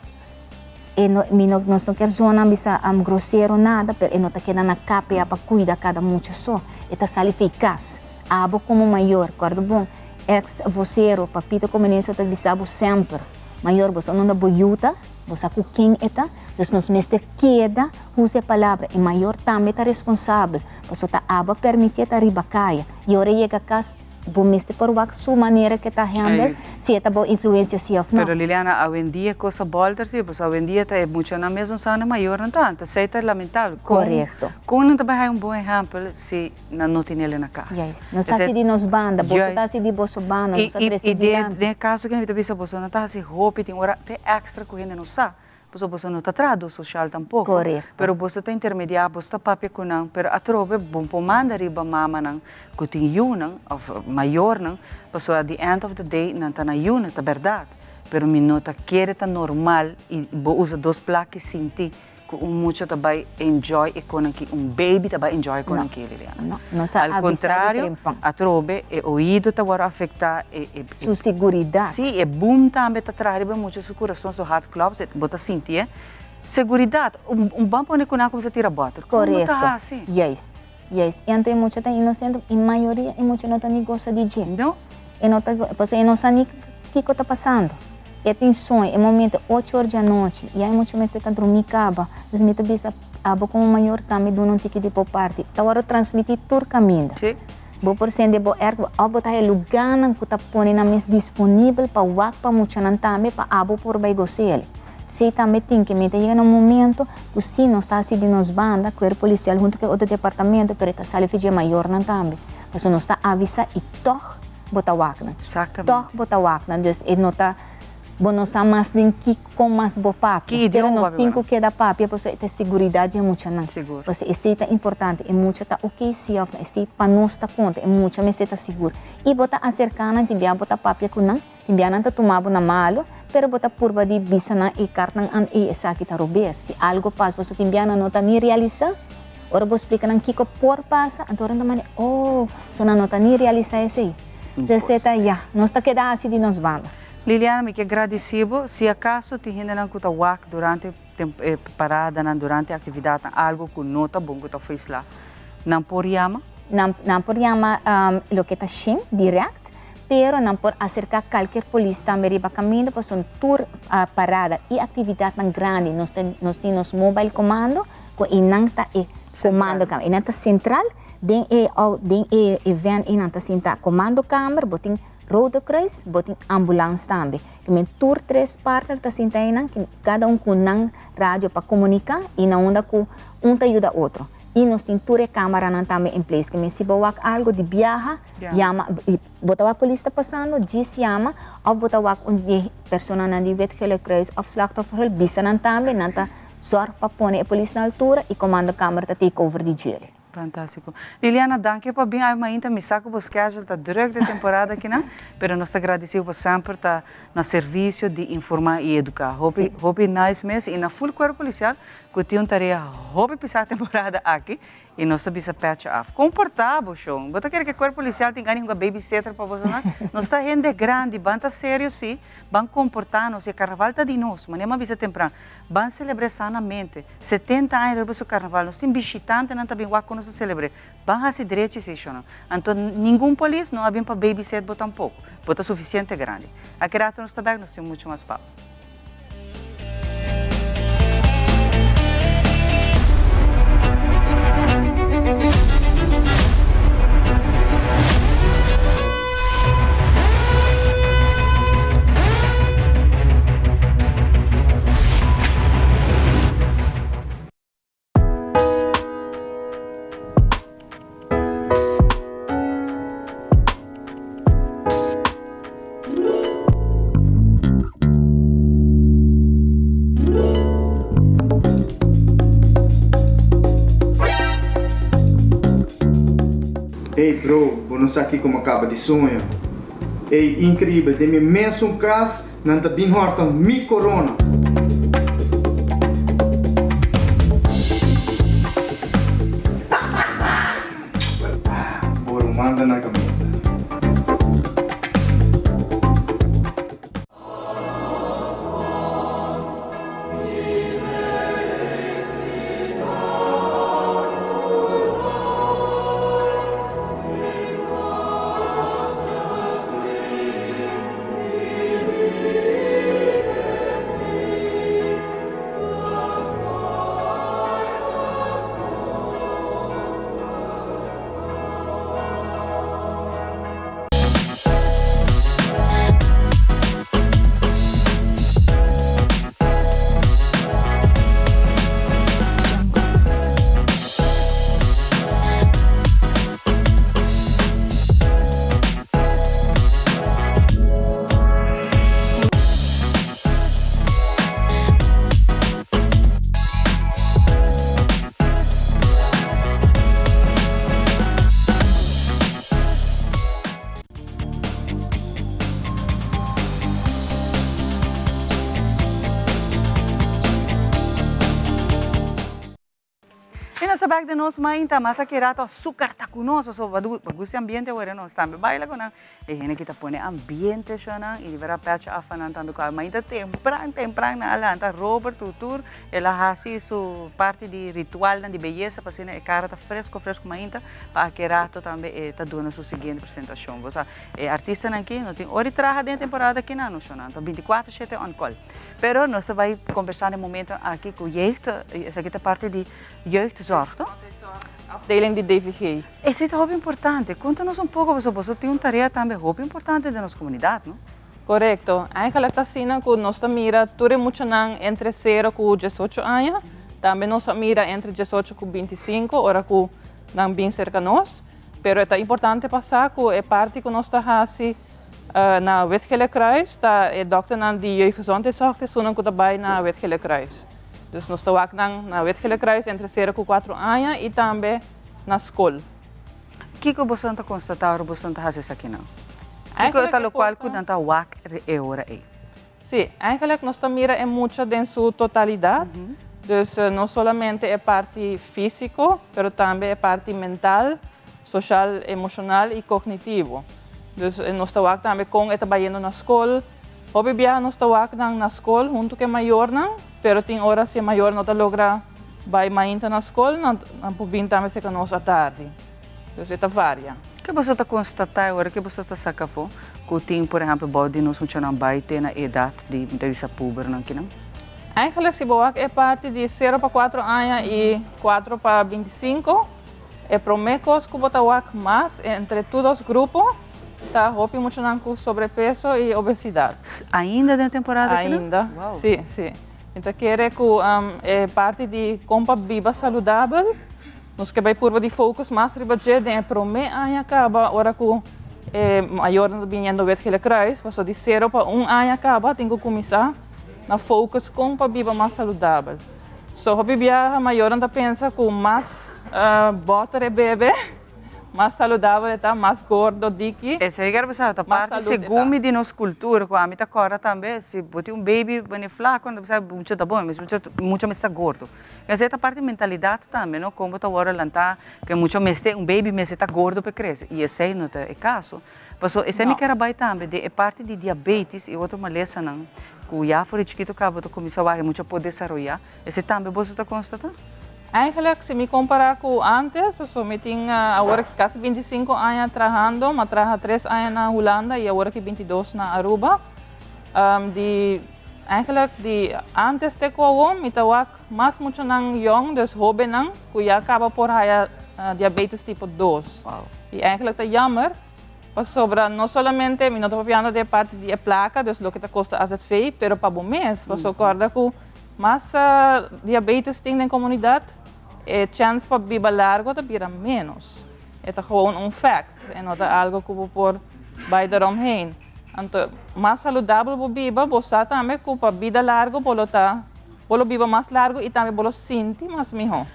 e no mi no nos no kier zona bisa grosero nada pero e no ta keda na KPA pa kuida kada mucha so. E ta sali fei kas. Abo komo mayor, kòrda bon, eks vosero Papito Comenencio ta bisa bo semper, mayor bo sa unda bo yu ta, bo sa ku ken e ta, dus nos mester keda usa e palabra, e mayor tambe ta responsabel, pasobra ta abo a permitié ta riba kaya, i ora e yega kas bo mester por wak su manera ke ta handle, si e ta bou influencia si òf no. Pero Liliana, awendia kos a bòlter si, pasobra awendia ta e muchanan mes no sa na mayornan ta, anto esei ta lamentabel. Korekto. Kon nan ta bai haña un bon ehèmpel si nan no tene el na kas. Juist. Nos ta hasi di nos banda, boso ta hasi di boso banda, nos a trese dilanti. I den e kaso ku mi ta bisa boso, nan ta hasi hopi, tin ora te èkstra ku hende no sa, pasobra boso no ta trahadó sosial tampoko. Korekto. Pero boso ta intermediá, boso ta papia ku nan, pero atrobe bo por manda riba mamanan ku tin yunan òf mayornan, pasobra at the end of the day nan ta na yunan, ta bèrdat, pero mi no ta kere ta normal i bo usa dos plak i sinti Ku un mucha ta bai enjoy e konan ki, un baby ta bai enjoy e konan ki, Liliana. No, nos a Al avisa di contrario, trempan. atrobe e oido ta wòrdu afektá, e, e, Su seguridat. Sí, e boom tambe ta traha riba e mucha su kurason, su hart klopt, e, bo ta sinti e seguridat. Un, un ban pone ku nan a kuminsá tira bòter. Kon bo ta Korekto. hasi? Juist, juist. I anto e mucha ta inosente, i mayoria e mucha no ta ni gosa di dje. No. E no ta, pasobra e no sa ni. kiko ta pasando. E tin soño, e momento ocho or di anochi, ya e mucha mester ta drumi kaba. Dus mi ta bisa abo komo mayor tambe duna un tiki di bo parti. Ta wòrdu transmití tur kaminda. Bo por sende bo èrko òf bo ta haña lugánan ku ta pone nan mes disponibel pa wak pa muchanan tambe pa abo por bai gos'el. Esei tambe tin ke meta yega na un momento ku sí nos ta hasi di nos banda, kuerpo polisial huntu ku e otro departamento, pero e ta sali fidje mayornan tambe. Pasobra nos ta avisá i tòg bo ta wak nan. Tòg bo ta wak nan. Dus e no ta, bo no sa mas den ki kon mas bo papia. Pero nos tin ku keda papia pasobra e ta e seguridat di e muchanan. Pasobra esei ta importante. E mucha ta oké sí òf no. Esei pa nos ta konta. E mucha mester ta sigur. I bo ta aserká nan, tin bia bo ta papia ku nan. Tin bia nan ta tuma bo na malu, pero bo ta purba di bisa nan e kartnan an ei esaki ta robes. Si algo pasa, pasobra tin bia nan no ta ni realisá. Ora bo splika nan kiko por pasa, anto ora nan ta manda, oh, so nan no ta ni realisá esei. Entonces e ta, ya, nos ta keda hasi di nos banda. Liliana, mi ke gradisí bo. Si akaso tin hendenan ku ta wak durante e paradanan, durante e aktividatnan, algo ku no ta bon, ku ta foislá, nan por yama? Nan por yama loke ta shin dirèkt. Pero nan por aserká kalker polis tambe riba kaminda pasobra tur parada i aktividatnan grandi nos ta nos tin nos mobile komando ku einan ta e komando kamer. Einan ta sentral den e den e event einan ta sinta komando kamer, bo tin Rode Kruis, bo tin ambulans tambe. Kimen tur tres partner ta sinta einan, kada un ku nan radio pa komuniká i na unda ku un ta yuda otro. I nos tin tur e camaranan tambe in place. Ke men si bo wak algo di biaha, yama, i bo ta wak polis ta pasando, djis yama, of bo ta wak un di e personanan di Wit Gele Kruis of Slachtofferhulp, bisa nan tambe, nan ta zorg pa pone e polis na altura i commandokamer ta take over di djele. Fantástiko. Liliana, danki pa bin awe mainta. Mi sa ku bo schedule ta druk den temporada akinan, pero nos ta gradisi bo pa semper ta na servisio di informa i eduká. Hopi, hopi nice mes i na full kuerpo polisial Ku tin un tarea hopi pisá temporada aki i nos ta bisa pètje af. Komportá bo, shon. Bo ta kere ku e kuerpo polisial tin gana di hunga babysitter pa boso nan? Nos ta hende grandi, ban ta serio sí, ban komportá nos. E karnaval ta di nos, manera mi a bisa tempran. Ban selebr'é sanamente. 70 aña riba su karnaval. Nos tin bishitantenan ta bin wak ku nos ta selebr'é. Ban hasi drechi sí, shonnan. Anto ningun polis no a bin pa babysit bo tampoko. Bo ta sufisiente grandi. Aki rato nos ta bèk, nos tin muchu mas papia. Ey bro, bo no sa kiko mi a kaba di soña. Ey, increíbel, den mi mesun kas nan ta bin hòrta mi korona. Bo ruman ta na kaminda. I nos ta bek den nos mainta, mas aki rato azúcar ta ku nos, pasobra bo gusta e ambiente awor nos tambe baila ku nan. E hende ki ta pone ambiente shonan i libera pecho af pa nan tambe ku a mainta tempran tempran nan a lanta Robert tur tur el a hasi su parti di ritualnan di beyesa pa asina e kara ta fresco fresco mainta pa aki rato tambe e ta duna su siguiente presentashon. Bo sa e artistanan aki no tin ora di traha den e temporada aki nan no shonan ta bintikuater shete on call. Pero nos ta bai kombersá den momento aki ku jeugd esaki ta parti di jeugdzorg to? Afdeling di DVG. Esei ta hopi importante. Konta nos un poko pasobra boso tin un tarea tambe hopi importante den nos komunidat, no? Korekto. Eigenlijk ta asina ku nos ta mira tur e muchanan entre sero ku diesocho aña. Tambe nos a mira entre diesocho ku bintisinku ora ku nan bin serka nos. Pero e ta importante pa sa ku e parti ku nos ta hasi na Wit Gele Kruis ta e dòkternan di Jeugdgezondheidszorg ta esunnan ku ta bai na Wit Gele Kruis. Dus nos ta wak nan na Wit Gele Kruis entre sero ku kuatro aña i tambe na skol. Kiko boso ta konstatá ora boso ta hasi esakinan? Kiko ta lokual ku nan ta wak e ora ei? Sí, eigenlijk nos ta mira e mucha den su totalidat. Dus no solamente e parti físiko, pero tambe e parti mental, soshal, emoshonal i kognitivo. Dus nos ta wak tambe kon e ta bayendo na skol. Hopi biaha nos ta wak nan na skol huntu ku e mayornan, pero tin ora si e mayor no ta logra bai mainta na skol, nan por bin tambe serka nos atardi. Dus e ta varia. Ke boso ta konstatá e ora ke boso ta saka afó ku tin por ehèmpel bou di nos muchanan bai te na edat di mi ta bisa pubernan kinan? Eigenlijk si bo wak e parti di sero pa kuatro aña i kuatro pa bintisinko, e promé kos ku bo ta wak mas entre tur dos grupo ta hopi muchanan ku sobrepeso i obesidat. Ainda den temporada kinan? Ainda, si, si. Mi ta kere ku e parti di kon pa biba saludabel. Nos ke bai purba di focus mas riba dje den e prome aña kaba ora ku e mayornan ta biniendo Wit Gele Kruis, pasobra di sero pa un aña kaba tin ku kuminsá na focus kon pa biba mas saludabel. So hopi biaha mayornan ta pensa ku mas bòter e bebe, mas saludabel e ta, mas gordo, diki. Esei kere bisa ta parti segun mi di nos kultura ku ami ta kòrda tambe si bo tin un baby bini flaku nan ta bisa mucha ta bon, mucha mester ta gordo. Esei ta parti mentalidad tambe, no? Con bo ta worde lanta cu mucha mester, un baby mester ta gordo pa e crece. Y esei no ta e caso. Paso esei mi kier a bay tambe den e parti di diabetes y otro malesanan cu ya for di chikito caba bo ta cuminsa wak e mucha por desaroya. Esei tambe boso ta constata? Eigenlijk si mi compara cu antes, paso mi tin awor aki casi bintisinco aña trahando, mi a traha tres aña na Hulanda y awor aki bintidos na Aruba. Di Eigenlijk di antes te ku awor mi ta wak mas muchanan yong, dus hobennan, ku ya kaba por haya diabetes tipo dos. I eigenlijk ta jammer pasobra no solamente mi no ta papiando di e parti di e plaka, dus loke ta kosta azv, pero pa bo mes. Pasobra kòrda ku mas diabetes tin den komunidat, e chèns pa biba largo ta bira ménos. E ta gewoon un fact, e no ta algo ku bo por bai deromheen. Anto mas saludabel bo biba, bo sa tambe ku pa bida largu bo lo ta, bo lo biba mas largu i tambe bo lo sinti mas mihó.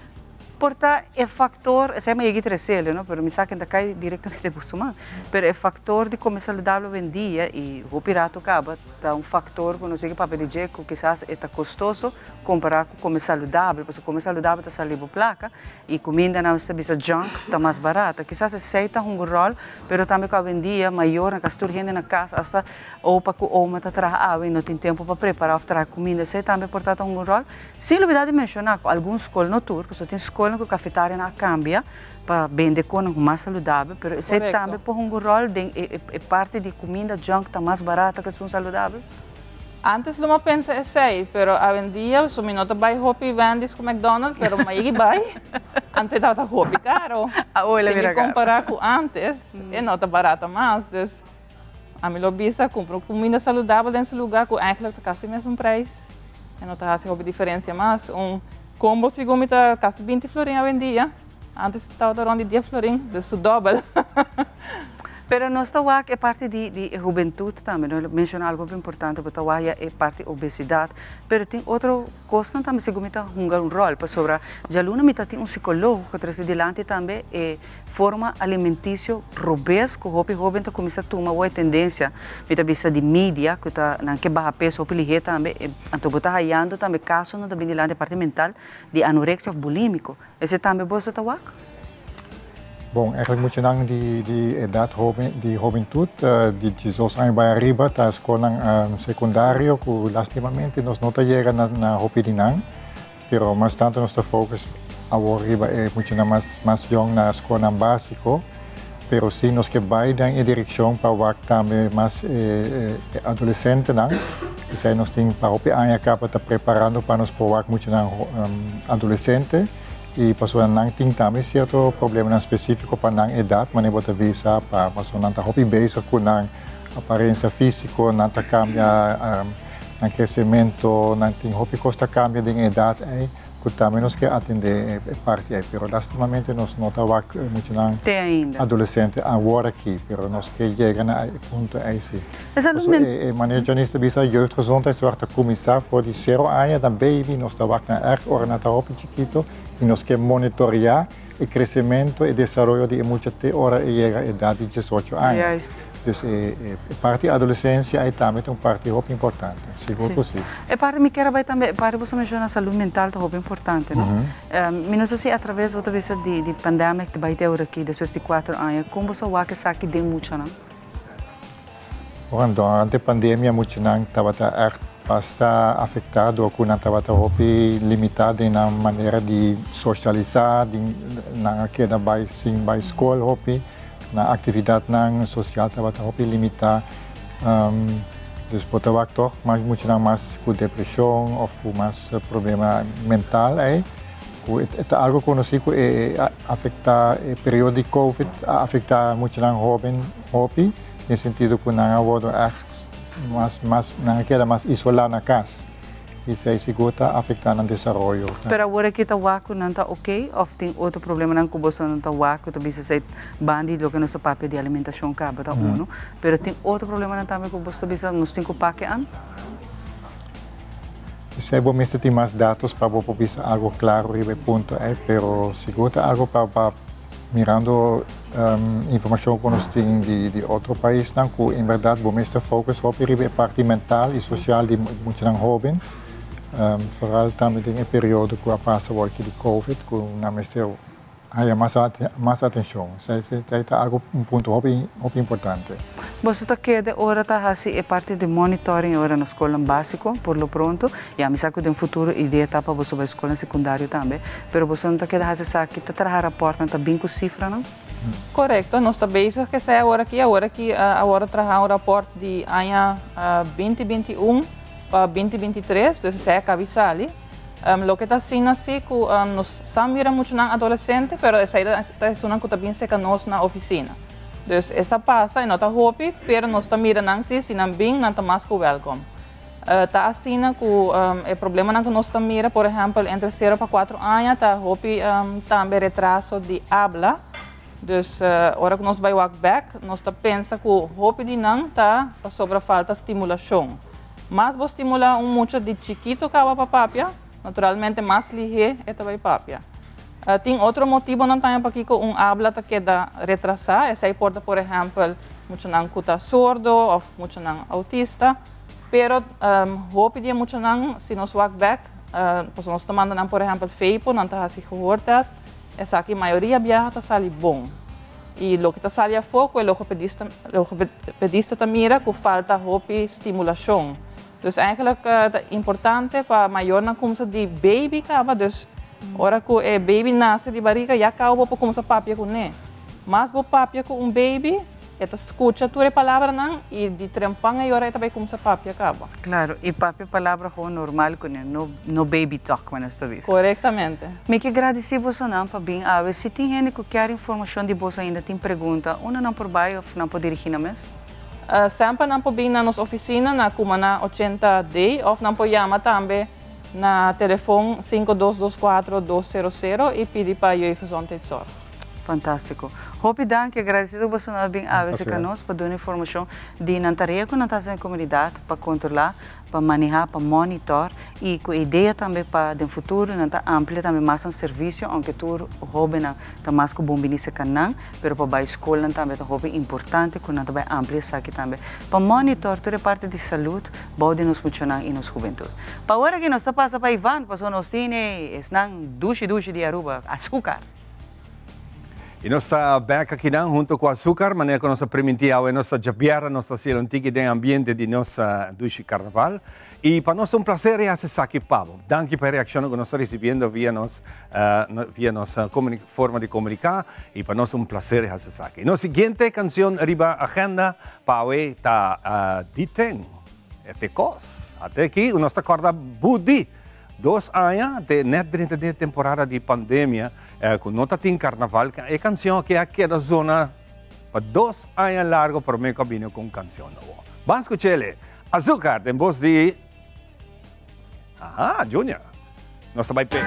Por ta e faktor, esei mi a yega tresele no, pero mi sa ken ta kai direktamente bo su man, pero e faktor di kome saludabel awendia i hopi rato kaba ta un faktor ku nos yega papia di dje ku kisas e ta kostoso kompará ku kome saludabel, pasobra kome saludabel ta sali bo plaka i kumindanan nos ta bisa junk ta mas barata. Kisas esei ta hunga un ròl Pero tambe ku awendia mayornan kasi tur hende na kas asta opa ku oma ta traha awe i no tin tempu pa prepará òf traha kuminda esei tambe por ta ta hunga un ròl. Sin lubidá di menshoná ku algun skol, no tur, pasobra tin skolnan ku kafetarianan a kambia pa bende konan ku mas saludabel, pero esei tambe por hunga un ròl den e parti di kuminda junk ta mas barata ku esun saludabel. Antes lo m'a pensa esei, pero awendia so mi no ta bai hopi Wendy's ku McDonald's, pero m'a yegi bai, anto e tabata hopi karo. Si mi kompara ku antes, e no ta barata mas. Dus ami lo bisa kumpra un kuminda saludabel den su luga ku eigenlijk ta kasi mesun prijs. E no ta hasi hopi diferensia mas. Un kombo segun mi ta kasi binti florin awendia. Antes tabata rond di dies florin, dus su dòbel. Pero nos ta wak e parti di di e hubentud tambe, no? Menciona algo hopi importante, bo ta wak ya e parti obesidad, pero tin otro cosnan tambe segun mi ta hunga un rol, pasobra djaluna mi ta tin un psicologo cu trece dilanti tambe e forma alimenticio robes cu hopi hoben ta cuminsa tuma awor e tendencia, mi ta bisa di media cu ta nan ke baha peso hopi lihe tambe, anto bo ta hayando tambe casonan ta bin dilanti e parti mental di anorexia of bulimico. Ese tambe boso ta wak? Bon, eigenlijk muchanan di di edat hoben di hobentut di diesdos aña bai ariba ta skolnan sekundario ku lastimamente nos no ta yega na na hopi di nan, pero mas tantu nos ta focus awor riba e muchanan mas mas yong na skolnan básiko, pero si nos ke bai den e direkshon pa wak tambe mas e e adolesentenan, esei nos tin pa hopi aña kaba ta preparando pa nos por wak muchanan adolesente. I pasobra nan tin tambe sierto problemanan spesífiko pa nan edat, manera bo ta bisa, pa pasobra nan ta hopi bezig ku nan aparensia físiko, nan ta kambia nan kresementu, nan tin hopi kos ta kambia den e edat ei, ku tambe nos ke atendé e parti ei. Pero lastimamente nos no ta wak muchanan adolesente awor aki, pero nos ke yega na e punto ei si. Pasobra e manera Janice ta bisa, jeugdgezondheidszorg ta kuminsá for di sero aña, dan baby nos ta wak nan ègt ora nan ta hopi chikito i nos ke monitoreá e kresementu, e desaroyo di e mucha te ora e yega edat di diesocho aña. Dus e parti adolesensia ei tambe ta un parti hopi importante, sigur ku si. E parti mi kier a bai tambe, e parti ku bo a menshoná salud mental ta hopi importante, no? Mi no sa si atraves bo ta bisa di pandemic ta bai te ora aki despues di kuater aña, kon bo sa wak esaki den muchanan? Bueno, durante pandemia muchanan tabata ègt basta afektá dor ku nan tabata hopi limitá den nan manera di sosialisá, den nan a keda bai sin bai skol hopi, nan aktividatnan sosial tabata hopi limitá. Dus bo ta wak tòg mas muchanan mas ku depreshon òf ku mas problema mental ei. Ku e ta algo konosí ku e afektá e periodo di covid a afektá muchanan hóben hopi den sentido ku nan a wòrdu ègt mas mas nan a keda mas isolá na kas i esei sigur ta afektá nan desaroyo. Pero awor aki ta wak ku nan ta oke òf tin otro problemanan ku boso nan ta wak ku ta bisa esei banda di loke nos ta papia di alimentashon kaba ta unu pero tin otro problemanan tambe ku boso ta bisa nos tin ku pake an? Esei bo mester tin mas datos pa bo por bisa algo claro riba e punto ei, pero sigur ta algo pa pa mirando informacion cu nos tin di di otro paisnan cu en berdad bo mester focus hopi riba e parti mental y social di muchanan hoben, vooral tambe den e periodo cu a pasa awor aki di covid cu nan mester Haya mas mas atencion. Esei ta algo un punto hopi hopi importante. Boso ta keda ora ta haci e parti di monitoring ora na scolnan basico por lo pronto. Ya mi sa cu den futuro idea ta pa boso bay scolnan secundario tambe. Pero boso no ta keda haci esaki, ta traha raportnan, ta bin cu cifranan? Corecto, nos ta bezig cu esei awor aki. Awor aki a wordo traha un raport di aña binti 21 pa binti 23, dus esei a cabi sali. Loke ta asina si ku nos sa mira muchanan adolesente pero esei ta esunnan ku ta bin seka nos na ofisina. Dus e sa pasa e no ta hopi pero nos ta mira nan si, si nan bin nan ta mas ku wèlkom. Ta asina ku e problemanan ku nos ta mira por ehèmpel entre sero pa kuatro aña ta hopi tambe retraso di abla. Dus ora ku nos bai wak bèk nos ta pensa ku hopi di nan ta pasobra falta stimulashon. Mas bo stimulá un mucha di chikito kaba pa papia, naturalmente mas lihé e ta bai papia. Tin otro motibonan tambe pakiko un abla ta keda retrasá, esei por ta por ehèmpel muchanan ku ta sordo òf muchanan autista, pero hopi di e muchanan si nos wak bèk, pasobra nos ta manda nan por ehèmpel FEIPO, nan ta hasi gehoortest, esaki mayoria biaha ta sali bon. I loke ta sali afó ku e logopedista logopedista ta mira ku falta hopi stimulashon. Dus eigenlijk ta importante pa mayornan kumsa di baby kaba, dus ora ku e baby nase di bariga ya kaba bo por kumsa papia kuné. Mas bo papia ku un baby e ta skucha tur e palabranan i di trempan ei ora e ta bai kumsa papia kaba. Claro, i papia palabra gewoon normal kuné, no no baby talk manera nos ta bisa. Korektamente. Mi ke gradisí bosonan pa bin awe. Si tin hende ku kier informashon di boso ainda tin pregunta, unda nan por bai òf nan por dirigí nan mes? Semper nan por bin na nos ofisina na Cumaná ochenta D òf nan por yama tambe na telefon sinku dos dos kuatro dos sero sero i pidi pa Jeugdgezondheidszorg. Fantástiko. Hopi danki, agradesido ku boso nan a bin awe serka nos pa duna informashon di nan tarea ku nan ta hasi den komunidat pa kontrolá, pa manehá, pa monitor i ku e idea tambe pa den futuro nan ta amplia tambe mas nan servisio ounke tur hóbennan ta mas ku bon bini serka nan pero pa bai skolnan tambe ta hopi importante ku nan ta bai amplia esaki tambe pa monitor tur e parti di salud bou di nos muchanan i nos hubentut. Pa ora aki nos ta pasa pa Ivan pasobra nos tine esnan dushi dushi di Aruba, azúcar. Y nos ta bek akinan hunto cu Azucar, manera cu nos a priminti awe nos ta djabièrnè, nos ta haciel un tiki den ambiente di nos dushi carnaval. Y pa nos ta un placer e haci esaki pa bo. Danki pa e reaccionnan cu nos ta ricibiendo via nos via nos forma di comunica y pa nos ta un placer e haci esaki. Nos siguiente cancion riba agenda pa awe ta Diten, e te cos. Ate aki nos ta corda Budi. Dos aña te net drenta den e temporada di pandemia cu no ta tin carnaval, e cancion aki a keda zona pa dos aña largo prome cu a bini cu un cancion nobo. Ban scuchele! Azucar den bos di Aha, Junior. Nos ta bay pe.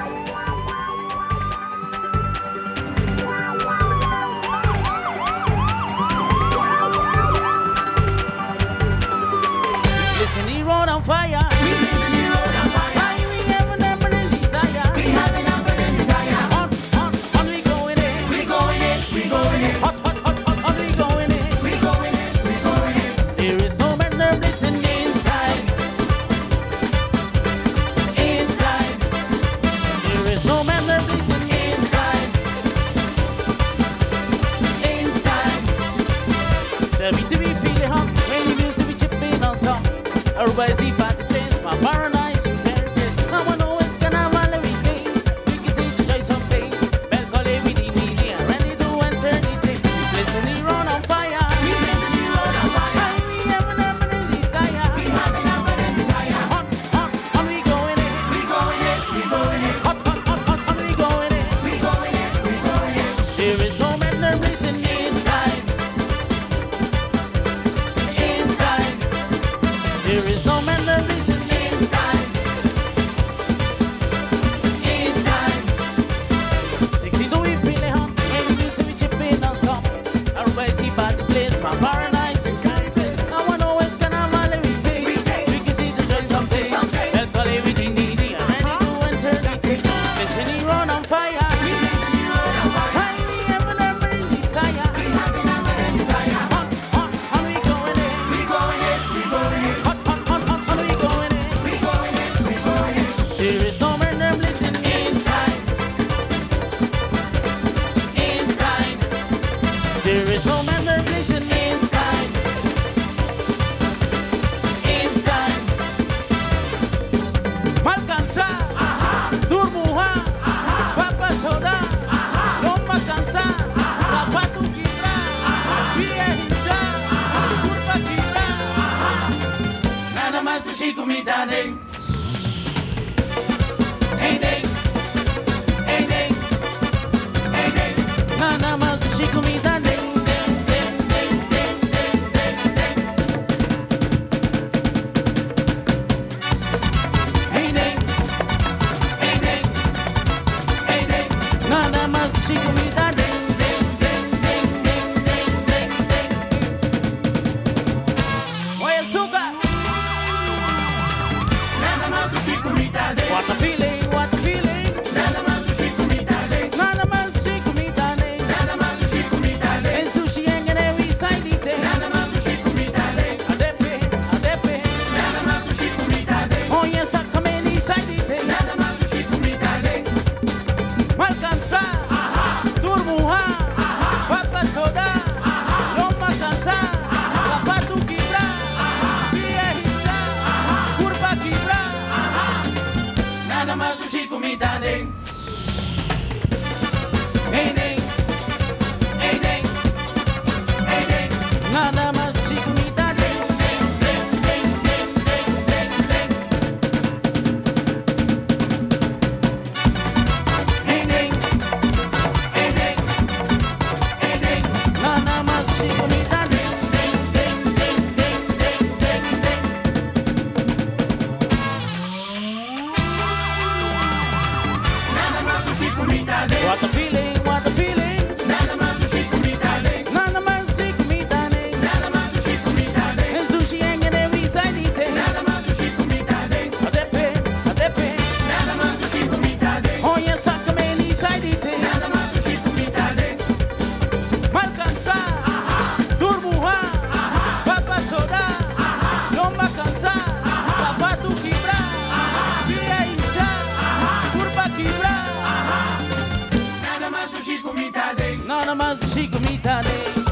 dushi ku mi ta den. Nada mas dushi ku mi ta den.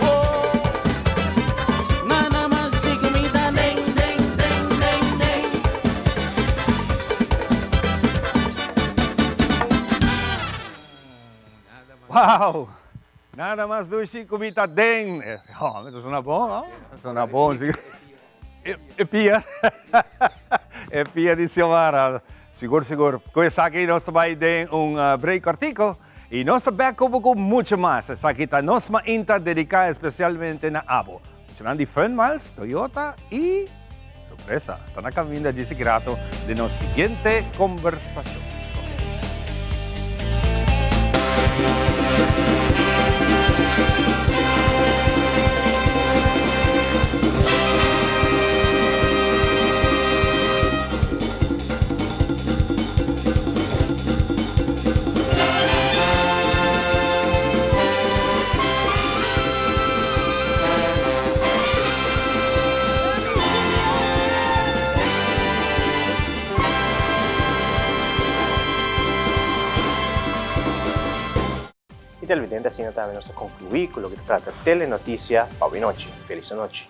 Oh, nada mas dushi ku mi ta den, den, den, den, den. Wow! Nada mas dushi ku mi ta den. Oh, ta sona bon, no? Ta sona bon. E pia. E pia di Xiomara. Sigur, sigur. Ku esaki nos ta bai den un break kortiko i nos ta bek ku bo ku mucho mas. Esaki ta Nos Mainta dediká espesialmente na abo. Muchanan di Fun Miles, Toyota i sorpresa ta na kaminda djis i rato den nos siguiente kombersashon. Y televidente asina tambe nos a conclui cu loke ta trata Telenoticia pa awe nochi. Feliz anochi.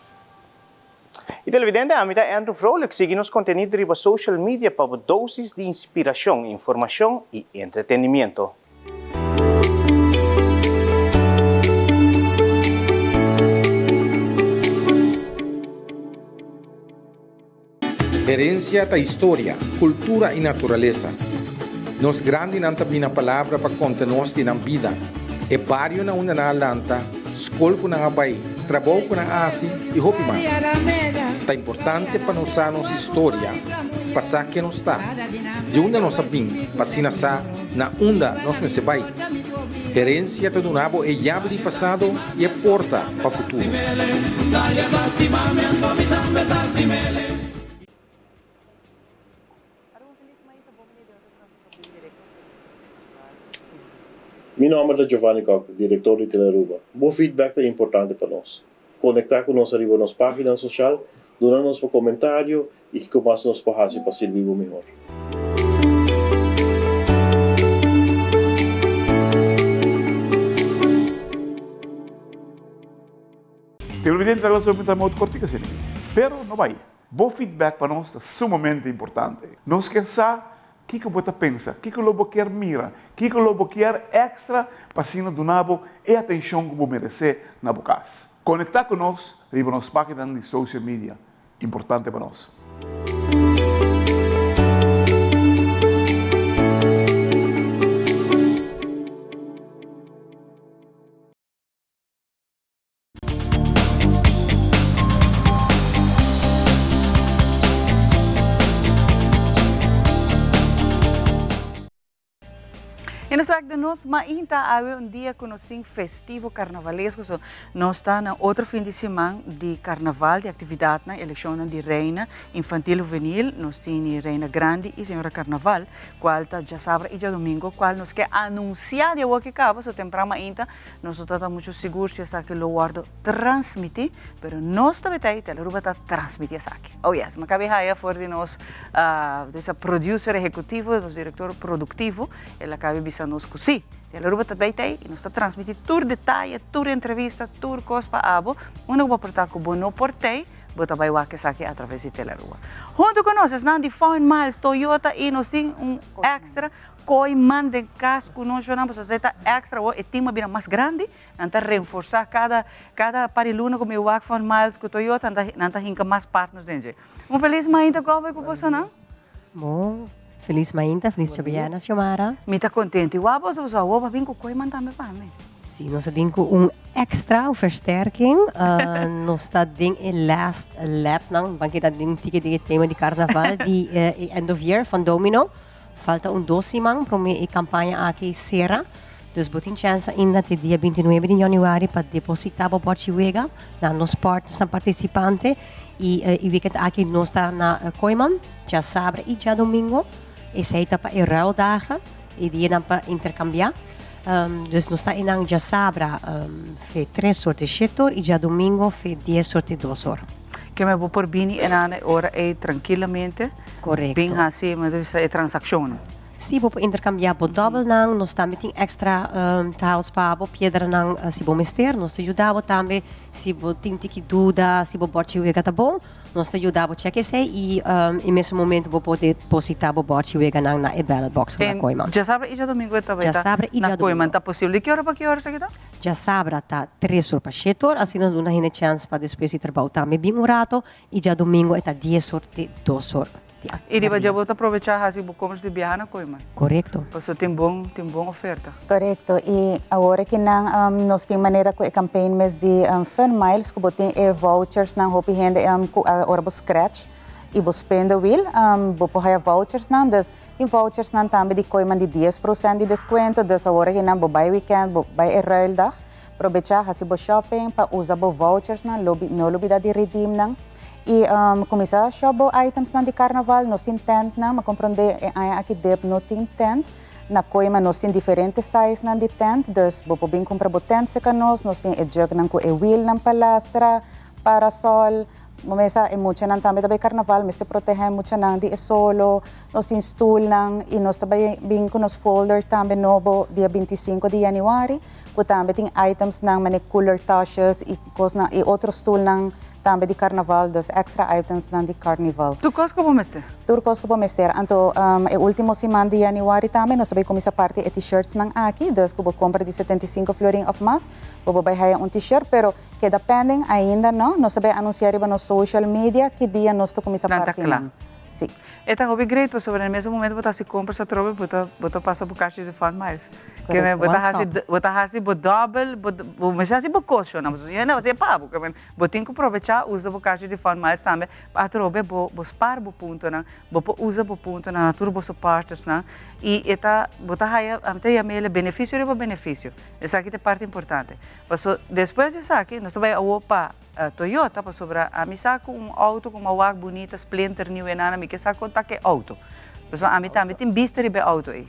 Y televidente ami ta Andrew Vrolijk sigui nos contenido riba social media pa bo dosis di inspiracion, informacion y entretenimiento. Herencia ta historia, cultura y naturalesa. Nos grandinan ta bina palabra pa conta nos di nan bida, e bario na unda nan a lanta, scol cu nan a bay, trabou cu nan a haci y hopi mas. Ta importante pa nos sa nos historia, pa sa ken nos ta, di unda nos a bin, pa asina sa na unda nos mester bay. Herencia ta duna bo e yabi di pasado y e porta pa futuro. Mi nomber ta Giovanni Kock, director di Telearuba. Bo feedback ta importante pa nos. Conecta cu nos ariba nos pagina social, duna nos bo comentario y kico mas nos por haci pa sirbi bo mihor. Televidente ta gasta un modo cortico asina aki. Pero no bay. Bo feedback pa nos ta sumamente importante. Nos kier sa kico bo ta pensa, kico lo bo kier mira, kico lo bo kier extra pa asina duna bo e atencion cu bo merece na bo cas. Conecta cu nos riba nos paginanan di social media. Importante pa nos. E nos wak den nos mainta awe un dia ku nos tin festivo karnavalesco so nos ta na otro fin di siman di karnaval di aktividatnan elekshonnan di reina infantil huvenil nos tin di reina grandi i señora karnaval kual ta djasabra i djadomingo kual nos ke anunsia di awor ki kaba so tempran mainta Nos no ta ta mucho sigur si esaki lo wordo transmiti, pero nos ta betey, Telearuba ta transmiti esaki. Oh yes, mi acaba di haya for di nos desa producer ehecutivo, nos director productivo, el a caba di bisa nos cu si, Telearuba ta betey y nos ta transmiti tur detaye, tur entrevista, tur cos pa abo, unda cu bo por ta cu bo no por tey, bo ta bay wak esaki a traves di Telearuba. Hunto cu nos esnan di Fine Miles, Toyota y nos tin un extra Koe man den kas ku nos yonan pasobra esei ta extra awor e team a bira mas grandi nan ta renforsa kada kada par di luna ku mi wak van Miles ku Toyota nan ta nan ta hinka mas partners den dje. Un felis mainta Govey ku bosonan. Bon felis mainta felis djabièrnè Xiomara. Mi ta kontento i wak boso pasobra awor bo a bin ku koe man tambe pa mi. Si nos a bin ku un extra un versterking nos ta den e last lap nan ban keda den un tiki den e tema di karnaval di e end of year van Domino. Falta un dos siman prome e campaña aki cera, dus bo tin chance ainda te dia 29 di januari pa deposita bo borchi wega na nos partnersnan participante y e weekend aki nos ta na Kooyman djasabra y djadomingo, esey ta pa e ruildagen, e dianan pa intercambia, dus nos ta eynan djasabra fe tres or te shete or y djadomingo fe dies or te dos or. Keme bo por bini enan e ora ey trankilamente. Korekto. Bin hasi, mi ta bisa, e transakshonnan. Si, bo por intercambia bo dobbelnan, nos tambe tin extra tiles pa bo, piedranan si bo mester, nos ta yuda bo tambe si bo tin tiki duda si bo borchi wega ta bon, nos ta yuda bo check esey y e mesun momento bo por deposita bo borchi weganan na e ballot box na Kooiman. Djasabra y djadomingo e ta bay ta na Kooiman, ta posible? Di ki ora pa ki ora esaki ta? Djasabra ta tres or pa shete or, asina nos duna hende chance pa despues di trabou tambe bin un rato y djadomingo e ta dies or te dos or. Y riba dje bo ta probecha haci bo compras di biaha na Kooiman. Corecto. Pasobra tin bon, tin bon oferta. Corecto. Y awor aki nan nos tin manera cu e campaign mes di Fun Miles cu bo tin e vouchers nan hopi hende cu ora bo scratch y bo spin the wheel bo por haya vouchers nan. Dus tin vouchers nan tambe di Kooiman di 10% di descuento. Dus awor aki nan bo bay weekend, bo bay e ruildag, probecha haci bo shopping pa usa bo vouchers nan, no lubida di redeem nan. Y cuminsa shop bo itemsnan di carnaval, nos tin tentnan, mi comprende e aña aki dip no tin tent, na Kooima nos tin diferente sizenan di tent, dus bo por bin cumpra bo tent cerca nos, nos tin e jugnan cu e wielnan pa lastra, parasol, bo mesa e muchanan tambe ta bay carnaval, mester proteha e muchanan di e solo, nos tin stoelnan y nos ta bay bin cu nos folder tambe nobo dia 25 di januari, cu tambe tin itemsnan mane cooler tasjes y cosnan y otro stoelnan. Tambe di carnaval, dus extra items nan di carnival. Tur cos cu bo mester. Tur cos cu bo mester. Anto e ultimo siman di januari tambe nos ta bay cuminsa parti e t-shirts nan aki, dus cu bo compra di 75 florin of mas, bo por bay haya un t-shirt, pero keda pending ainda no, nos ta bay anuncia riba nos social media ki dia nos ta cuminsa Nan ta parti cla. nan. Si. E ta hopi great pasobra na e mesun momento bo ta hasi compras atrobe bo ta bo ta pasa bo kashi di Fun Miles. Ke men bo ta hasi bo ta hasi bo dobel bo bo mester hasi bo kos shona pasobra hende a hasi e pa bo ke men bo tin ku probecha usa bo kashi di Fun Miles tambe pa atrobe bo bo spar bo puntonan bo por usa bo puntonan na tur boso partnersnan i e ta bo ta haya ami ta yama el benefisio riba benefisio esaki ta e parti importante paso despues di esaki nos ta bai awo pa Toyota pasobra ami sa ku un auto ku mi a wak bunita splinter new enana mi ke sa kon ta ke auto pasobra ami tambe tin bista riba e auto ei.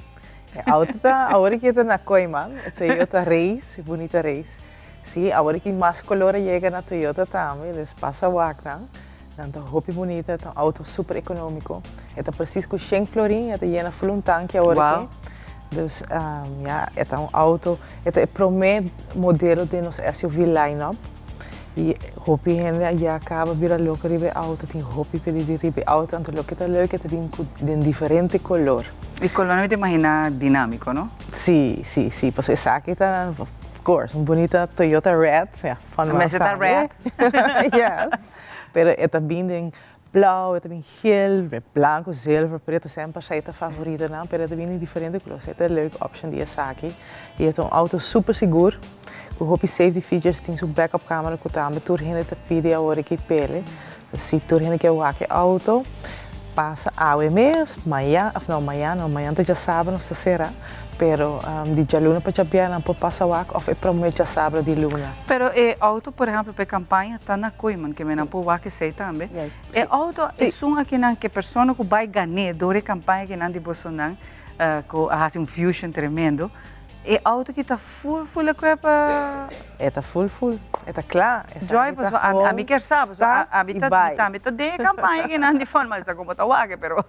E auto ta awor ki ta na Kooiman e Toyota Race e bunita Race si awor ki mas kolor a yega na Toyota tambe dus pasa wak nan nan ta hopi bunita ta un auto super economico e ta precies ku shen florin e ta yena ful un tanki awor aki dus ya e ta un auto e ta e prome modelo den nos SUV line up. Y hopi hende a ya caba bira loco riba e auto, tin hopi pidi di riba e auto, anto loke ta leuk e ta bin cu den diferente color. E colornan mi ta imagina dinamico, no? Si, si, si, pasobra esaki ta, of course, un bunita Toyota red, ya, fun mas Mester ta red. Yes, pero e ta bin den blauw, e ta bin geel, blanco, zilver, preto, semper esai ta favoritonan, pero e ta bin den diferente color, esai ta e leuk option di esaki. Y e ta un auto super sigur, cu hopi safety features, tin su backup camera cu tambe tur hende ta pidi awor aki pele. Si tur hende kier wak e auto, pasa awe mes, mañan, of no mañan no, mañan ta djasabra nos ta cera, pero di djaluna pa djabièrnè nan por pasa wak of e prome djasabra di luna. Pero e auto por ehempel pa e campaña ta na Kooiman, ke men nan por wak esey tambe. E auto esun akinan ke persona cu bay gan'é door e campaña akinan di bosonan, Cu a haci un fusion tremendo. E auto ki ta full full equip. E ta full full. E ta cla. Joy, paso ami kier sa, paso ami ta tambe ta den e campaña ki nan di fun, ma sa como ta wak, pero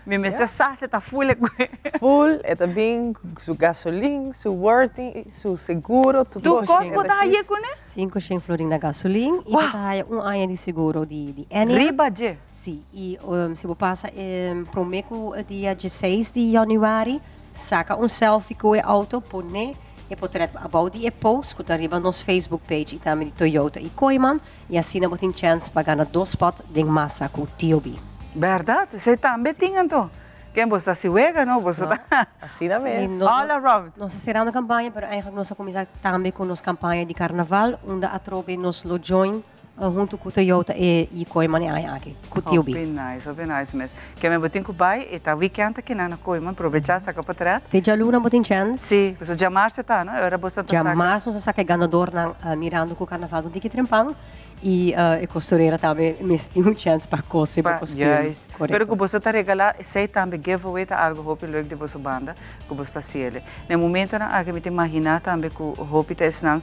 mi mester sa si e ta full equip. Full, e ta bin cu su gasolin, su worthy, su seguro, tur cos. Tur cos bo ta haye cune? 500 florin na gasolin y bo ta haya un aña di seguro di Enya. Riba dje? Si, y si bo pasa e prome cu e dia dieseis di januari, saca un selfie cu e auto, pone e potret abou di e post cu ta riba nos Facebook page y tambe di Toyota y Kooiman, y asina bo tin chance pa gana dos spot den masa cu TOB. Berdad? Esey tambe tin anto? Ken bo ta siwega no? Boso ta Asina mes. All around. Nos ta cerrando campaña, pero eigenlijk nos a cuminsa tambe cu nos campaña di carnaval, unda atrobe nos lo join Huntu ku Toyota e i Kooiman e aña aki ku TOB. Hopi nice, hopi nice mes. Ke men bo tin ku bai e ta weekend aki nan na Kooiman, probecha saka potret. Te djaluna bo tin chèns. Si, pasobra djamars e ta no, e ora boso ta saka. Djamars nos a saka e ganadornan mirando ku karnaval un tiki trempan i e kosturera tambe mes tin un chèns pa kose bo kostum. Juist. Pero ku boso ta regala esei tambe giveaway ta algo hopi leuk di boso banda ku boso ta hasiel. Na e momentonan aki mi ta imagina tambe ku hopi ta esnan.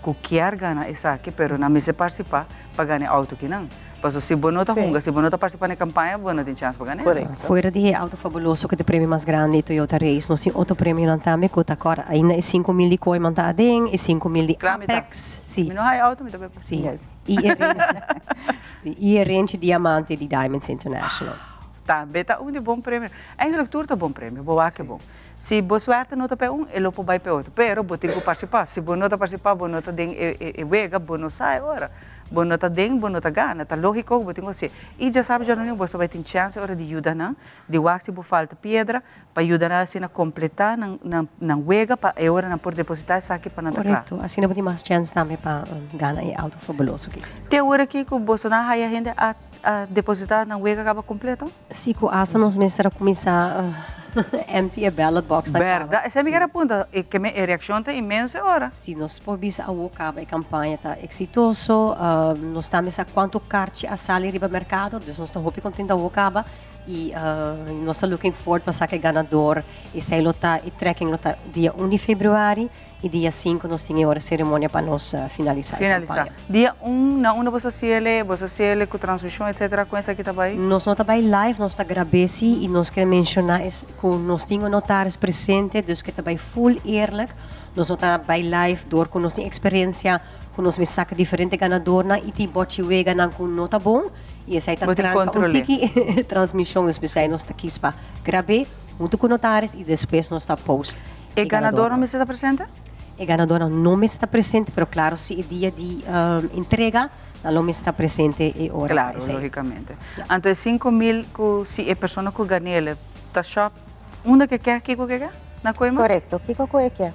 Cu kier gana esaki pero nan mester participa. pa gana e auto kinan. Paso si bo no ta hunga, si bo no ta participa na e campaña, bo no tin chance pa gana. Fuera di e auto fabuloso cu ta e premio mas grandi, e Toyota Race, nos tin otro premionan tambe cu ta cor ainda e 5000 di Kooiman ta aden, e 5000 di Apex. Si. Mi no haya auto, mi ta bay pa. Si. Y e si, y e renchi diamante di Diamonds International. Tambe ta un di bon premio. Eigenlijk tur ta bon premio, bo wak e bon. Si bo suerte no ta p'e un, e lo por bai p'e otro. Pero bo tin ku partisipá. Si bo no ta partisipá, bo no ta den e wega, bo no sa e ora. Bo no ta den, bo no ta gana. Ta lógiko ku bo tin ku hasié. I djasabi djadomingo bo ta bai tin chèns e ora di yuda nan, di wak si bo falta piedra, pa yuda nan asina kompletá nan wega pa e ora nan por depositá esaki pa nan ta kla. Korekto. Asina bo tin mas chèns tambe pa gana e outo fabuloso aki. Te ora aki ku boso nan haya hende a depositá nan wega kaba kompleto? Si cu hasta nos mester a cuminsa empty e ballot box na caba. Berdad, esey mi kier a punta, e ke e reaccion ta inmenso e ora. Si nos por bisa awo caba e campaña ta exitoso, nos tambe sa cuanto carchi a sali riba mercado, dus nos ta hopi contento awo caba y nos ta looking forward pa saca e ganador, esey lo ta, e tracking lo ta dia un di februari. Y dia cinco nos tin e ora ceremonia pa nos finalisa e Finalisa. campaña. Dia un, na unda bo sa ciele, bo sa ciele cu transmision etcetera con esaki ta bay? Nos no ta bay live, nos ta grab'é si y nos kier menciona es cu nos tin un notaris presente, dus cu e ta bay full eerlijk. Nos no ta bay live door cu nos tin experiencia cu nos mes saca diferente ganadornan y tin bochi weganan cu no ta bon y esey ta Bo tin tranca un control'é. tiki transmision, dus p'esey nos ta kies pa grab'é hunto cu notaris y despues nos ta post. E ganadornan mester ta presente? E ganadornan no mester ta presente, pero claro si e dia di entrega nan lo mester ta presente e ora Claro, esei. logicamente. Anto e 5000 cu si e persona cu gan'el ta shop unda ke ke, kiko ke ke? Na Kooiman? Correcto, kiko cu e ke.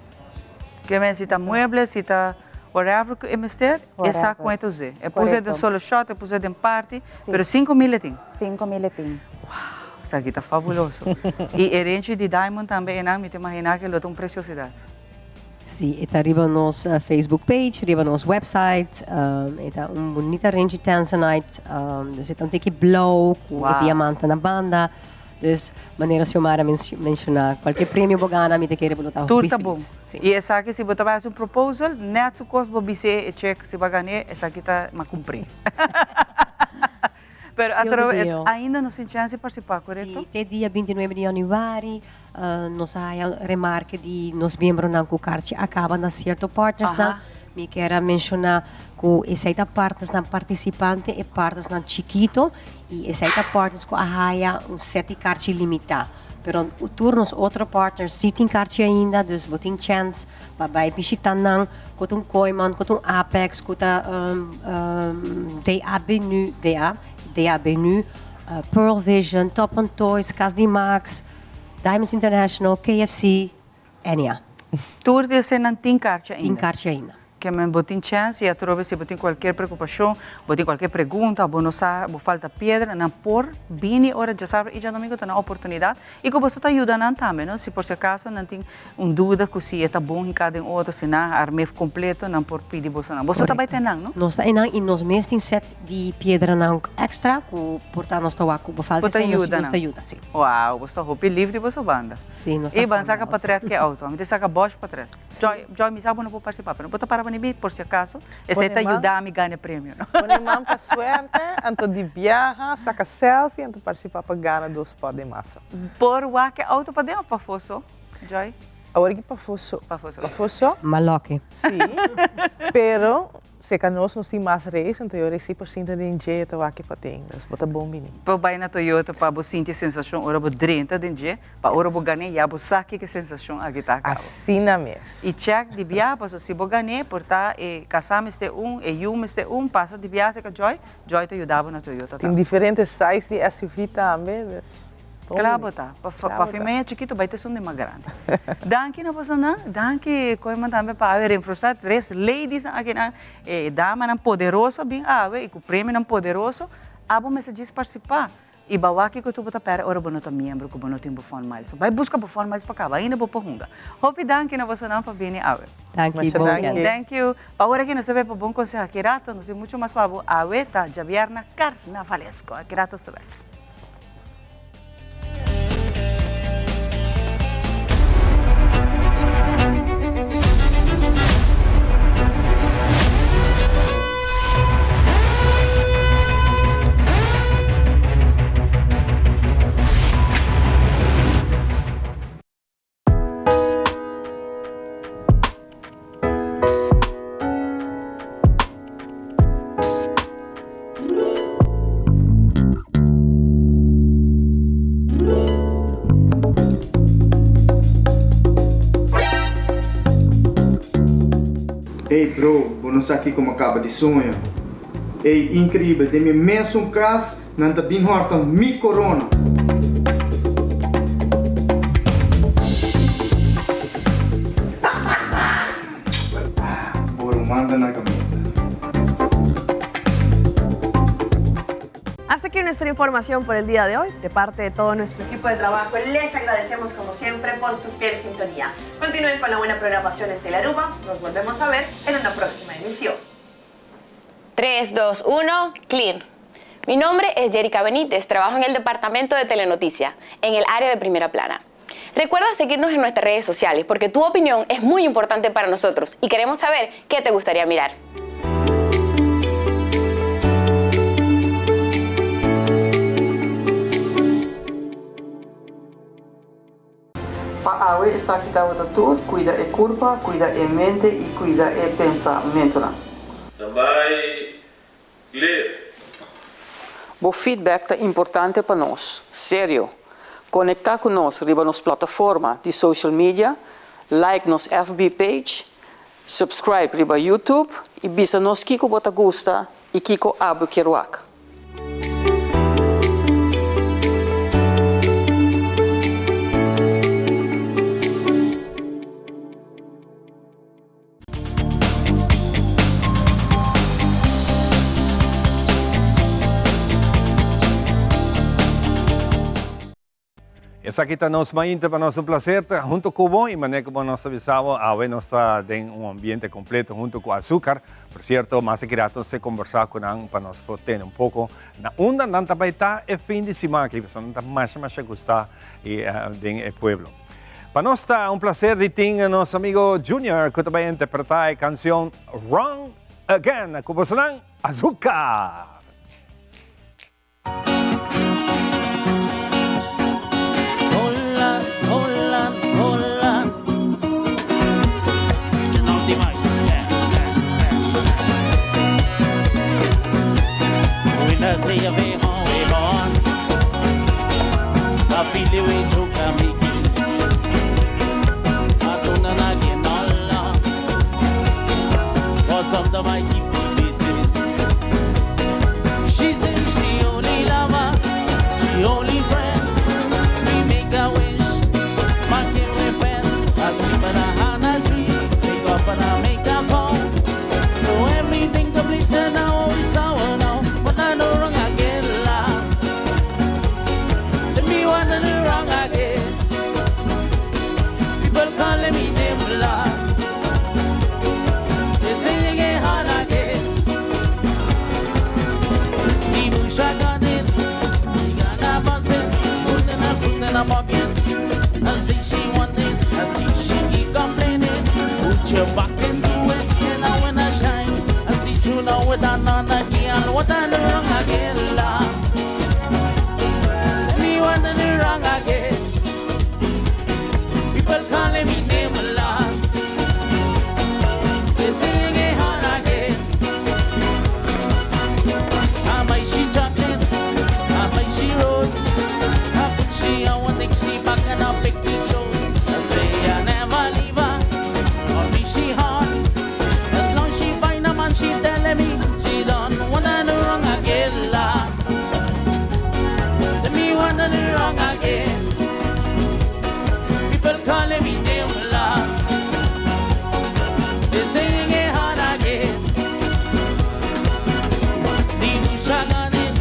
Ke men si ta mueble, si ta whatever cu e mester, e sa con e ta us'e. E puse den solo shot, e puse den party, pero 5000 e tin. 5000 e tin. Wow! Esaki ta fabuloso. Y e renchi di diamond tambe enan mi ta imagina ke lo ta un preciosidad. Si, e ta riba nos Facebook page, riba nos website. E ta un bunita renchi tanzanite. Dus e ta un tiki blauw cu e diamante na banda. Dus manera Xiomara menciona, cualkier premio bo gana mi ta kere bo lo ta hopi Tur ta feliz. bon. Si. Y esaki si bo ta bai haci un proposal, net su cos bo bis'e e check si bo a gan'e, esaki ta ma cumpri. Pero atrobe ainda nos tin chance di participá, korekto? Sí, te dia 29 di januari nos a haya remarke di nos miembronan ku karchi a kaba na sierto partnersnan. Mi kier a menshoná ku esei ta partnersnan partisipante, e partnersnan chikito i esei ta partners ku a haya un set di karchi limitá. Pero tur nos otro partners sí tin karchi ainda, dus bo tin chèns pa bai bishitá nan ku ta un Kooiman, ku ta un Apex, ku ta DAB nu, DA, DAB nu, Pearl Vision, Top on Toys, Cas di Max, Diamonds International, KFC, en ya. Tur di eseinan tin karchi ainda? Tin karchi ainda. Ke men bo tin chèns i atrobe si bo tin kualkier preokupashon, bo tin kualkier pregunta, bo no sa, bo falta piedra, nan por bini ora djasabra i djadomingo ta nan oportunidat i ku boso ta yuda nan tambe, no? Si por si akaso nan tin un duda ku si e ta bon hinká den otro, si nan a arm'é kompleto, nan por pidi boso nan. Boso ta bai te nan, no? Nos ta einan i nos mes tin sèt di piedranan èkstra ku por ta nos ta wak ku bo falta Bo ta esei, nos yuda ta nan. yuda, si. Wao, boso ta hopi lif di boso banda. Si, nos ta I ban saka famaos. patret ku e outo. Ami ta saka Bosch patret. Joy, Joy, mi sa bo no por participá, pero bo ta para pa nibi por si acaso. Esei ta yuda mi gana e premio, no? Pone man pa suerte, anto di biaha, saca selfie, anto participá pa gana dos pot den masa. Por wak e auto paden of pafó so, Joy? Awor aki pafó so. Pafó so. Pafó so. Maloke. Sí, pero Seca nos, nos tin mas reis, anto yo reci por sinta den dje ta wak pa tin, dus bo ta bon bini. Bo bai na Toyota pa bo sinti e sensacion ora bo drenta den dje, pa ora bo gané ya bo sa kiko e sensacion aki ta cabo. Asina mes. Y check di bia, pasobra si bo gané por ta e casa mester un, e yu mester un, pasa di bia seca Joy, Joy ta yuda bo na Toyota Tin tambe. diferente size di SUV tambe, dus. Kla bo ta. Pa fin chikitu bai ta esun di mas grandi. Danki na bosonan. Danki Koeman tambe pa awe renforsá tres ladiesnan akinan, e damanan poderoso a bin awe i ku premionan poderoso. Abo mester djis partisipá i bawá kiko tur bo ta pèrdè ora bo no ta miembro ku bo no tin bo Fun Miles. So bai buska bo Fun Miles pa kaba ainda bo por hunga. Hopi danki na bosonan pa bini awe. Danki, bon weekend. Thank you. Pa ora aki nos ta bay pa bon conseho aki rato. Nos tin mucho mas pa bo. Awe ta djabièrnè carnavalesco. Aki rato nos ta bay. Ey bro, bo no sa kiko mi kaba di soña. Ey increibel, den mi mesun kas nan ta bin horta mi corona. Bo ruman ta na caminda. Hasta aquí nuestra información por el día de hoy. De parte de todo nuestro equipo de trabajo, les agradecemos como siempre por su fiel sintonía. Continúen con la buena programación en Telaruba. Nos volvemos a ver en una próxima emisión. 3, 2, 1, clear. Mi nombre es Jerica Benítez, trabajo en el departamento de Telenoticia, en el área de primera plana. Recuerda seguirnos en nuestras redes sociales porque tu opinión es muy importante para nosotros y queremos saber qué te gustaría mirar. Pa awe esaki tabata tur, cuida e curpa, cuida e mente y cuida e pensamentonan. Standby, clear. Bo feedback ta importante pa nos. Serio. Conecta cu nos riba nos plataforma di social media, like nos FB page, subscribe riba YouTube y bisa nos kico bo ta gusta y kico abo kier wak. Esaki ta nos mainta pa nos un placer ta hunto cu bo y manera cu bo nos ta bisa bo awe nos ta den un ambiente completo hunto cu Azucar. Por cierto, mas aki rato nos ta conversa cu nan pa nos por tene un poco na unda nan ta bay ta e fin di siman aki pasobra nan ta masha masha gusta y den e pueblo. Pa nos ta un placer di tin nos amigo Junior cu ta bay interpreta e cancion Wrong Again cu bosonan Azucar. She say she only lover, she only friend. Me make a wish, my friend. I sleep in a hana tree, wake up and I make a call. So everything complete and now it's sour now. But I know wrong again, la. Tell me what I do wrong again. People calling me name la. They say they get hard again. The bush I got it, got a buzz it, put in a foot in a pocket. I see she want it, I see she keep complaining. Put your back into it, and now when I shine, I see you now with another girl. What I do wrong again, la? Tell me what I do wrong again. People calling me name a lot. They say it hard again. I buy she chocolate, I buy she rose. I put she on one neck, she back and I pick the clothes. I say I never leave her, for me she hard. As long she find a man, she telling me she done wanna do wrong again, la. Tell me wanna do wrong again. People calling me name, la. They saying it hard again. The bush I got it,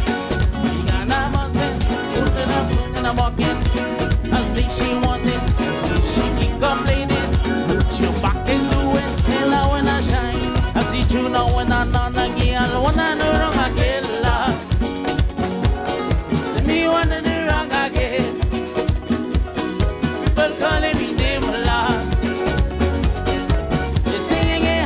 got a buzz it, put it up, put in a bucket. I see she want it, I see she keep complaining. Put your back into it, and now when I shine, I see you now when I none again. Wanna do wrong again, la. Tell me wanna do wrong again. People calling me name, la. They singing it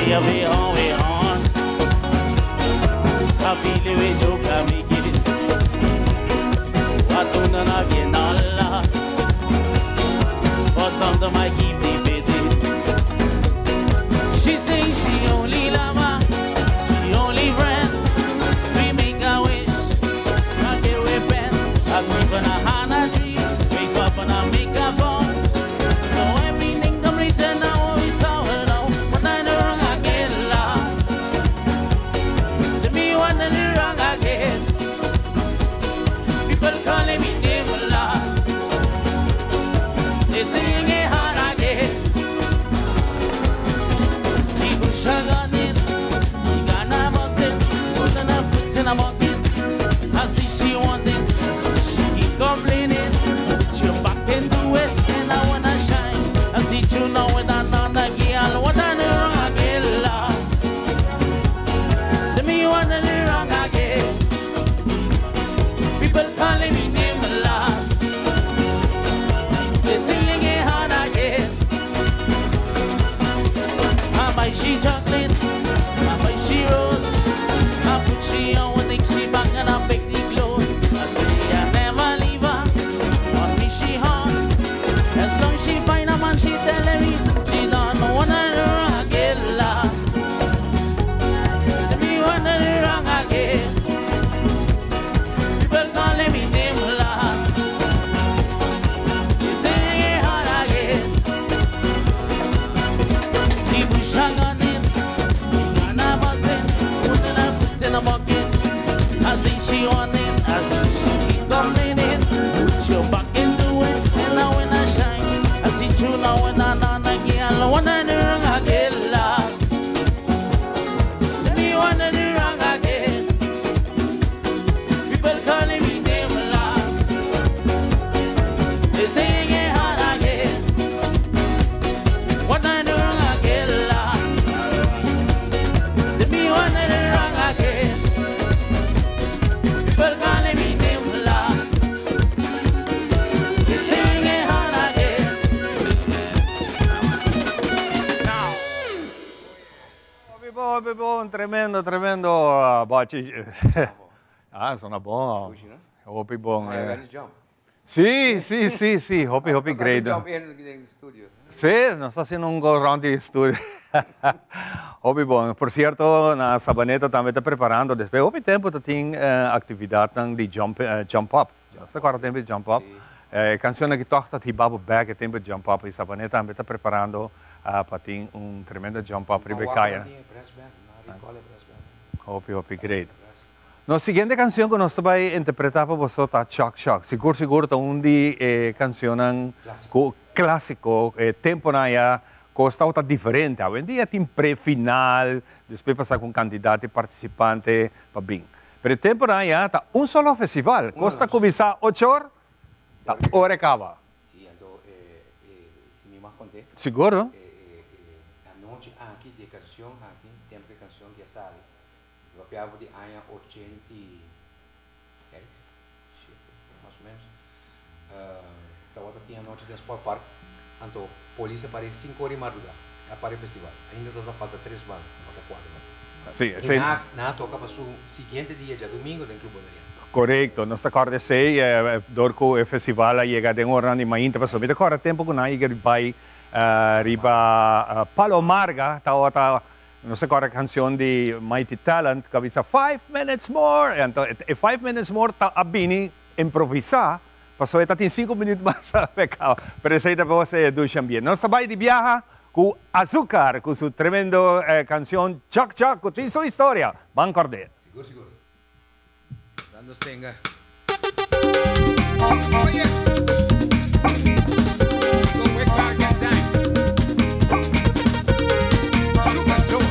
say we on, we on. I feel it with you, can make it. I don't know, I get all For something I keep the beating. She say she only lover, she only friend. We make a wish, I get we pen. I sleep on a hana tree, wake up and I make a phone. So everything complete and now we saw it all. When I know wrong, I get lost. To me, when I know wrong, I get. People calling me name a lot. They sing it hard, I get. People sugar it, he got a button, putting her foot in a bucket. I see she want it, she keep complaining. She back and do it, and I wanna shine. I see you now with another girl, what I do wrong I get lost. Tell me what I do wrong I get. People calling me name a lot. They singing it hard I get. I buy she chocolate, I buy she rose. I put she on when she back and I pick the clothes. I say I never leave her, want me she hot. As long she find a man, she telling me she don't know what I do wrong I get lost. Tell me what I do wrong I get. People calling me name a lot. They say hard I get. People shotgun it, and I was it, putting her foot in a bucket. I see she want it, I see she keep complaining. Put your back into it, and now when I shine, I see you now when I na girl, when I do wrong I get lost. Tell me when I do wrong I get. People calling me name a lot. They saying it hard I get. What I do wrong I get lost. Tell me what I do wrong I get. People calling me name a lot. They saying it hard I get. Sound. Hopi bon, hopi bon, tremendo, tremendo. Bachi. Ah, sona bon. Hopi bon. Ah, you jump. Si, si, si, si. Hopi, hopi, great. Jump in the studio. Si, nos ta haciendo un go round di studio. Hopi bon. Por cierto, na Sabaneta tambe ta preparando. Despues hopi tempo tin actividad di jump, jump up. Esta awor tempo di jump up. Cancion cu toch ta hiba bo back tempo di jump up. Y Sabaneta tambe ta preparando pa tin un tremendo jump up riba caya. Hopi, hopi, great. No siguiente cancion cu nos ta bay interpreta pa bo ta Chok Chok. Sigur, sigur, ta un di cancion clasico, tempo nan ya cos ta diferente. Hoy en dia tin pre-final, despues pasa cu candidato y participante pa bin. Pero tempo nan ya ta un solo festival. Cos ta cuminsa 8 or, ta ora caba. Si, anto, si mi mag conta. Sigur? Anochi aki di cancion aki, tempo cu cancion cu sali. Papiabo di aña 86, 7, mas o menos. Tabata tin anochi den Sport Park, anto polis a para 5 or di madruga, a para festival. Ainda tabata falta tres banda, falta cuater banda. Si, Y nan a toca pa su siguiente dia, diadomingo, den Club Boneriano. Correcto, nos ta corda esey, door cu e festival a yega den ora di mainta paso. Mi ta corda tempo cu nan a bay riba Palo Marga, ta nos ta corda cancion di Mighty Talent, cu bisa 5 minutes more. Anto, e 5 minutes more ta a bini improvisa, paso e tin 5 minuut mas pecado. Pero esey ta bo dushi ambiente. Nos ta bay di biaha cu Azucar, cu su tremendo cancion Chok Chok, cu tin su historia. Ban corde. Sigur, sigur. Dando stenga. Oh yeah. Go way back in time. Sugar Soul.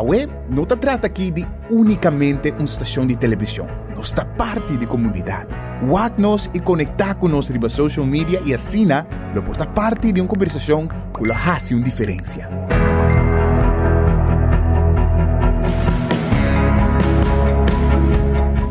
Awe no ta trata aki di únikamente un stashon di televishon. Nos ta parti di komunidat. Wak nos i konektá ku nos riba social media i asina. lo por ta parti di un kombersashon ku lo hasi un diferensia.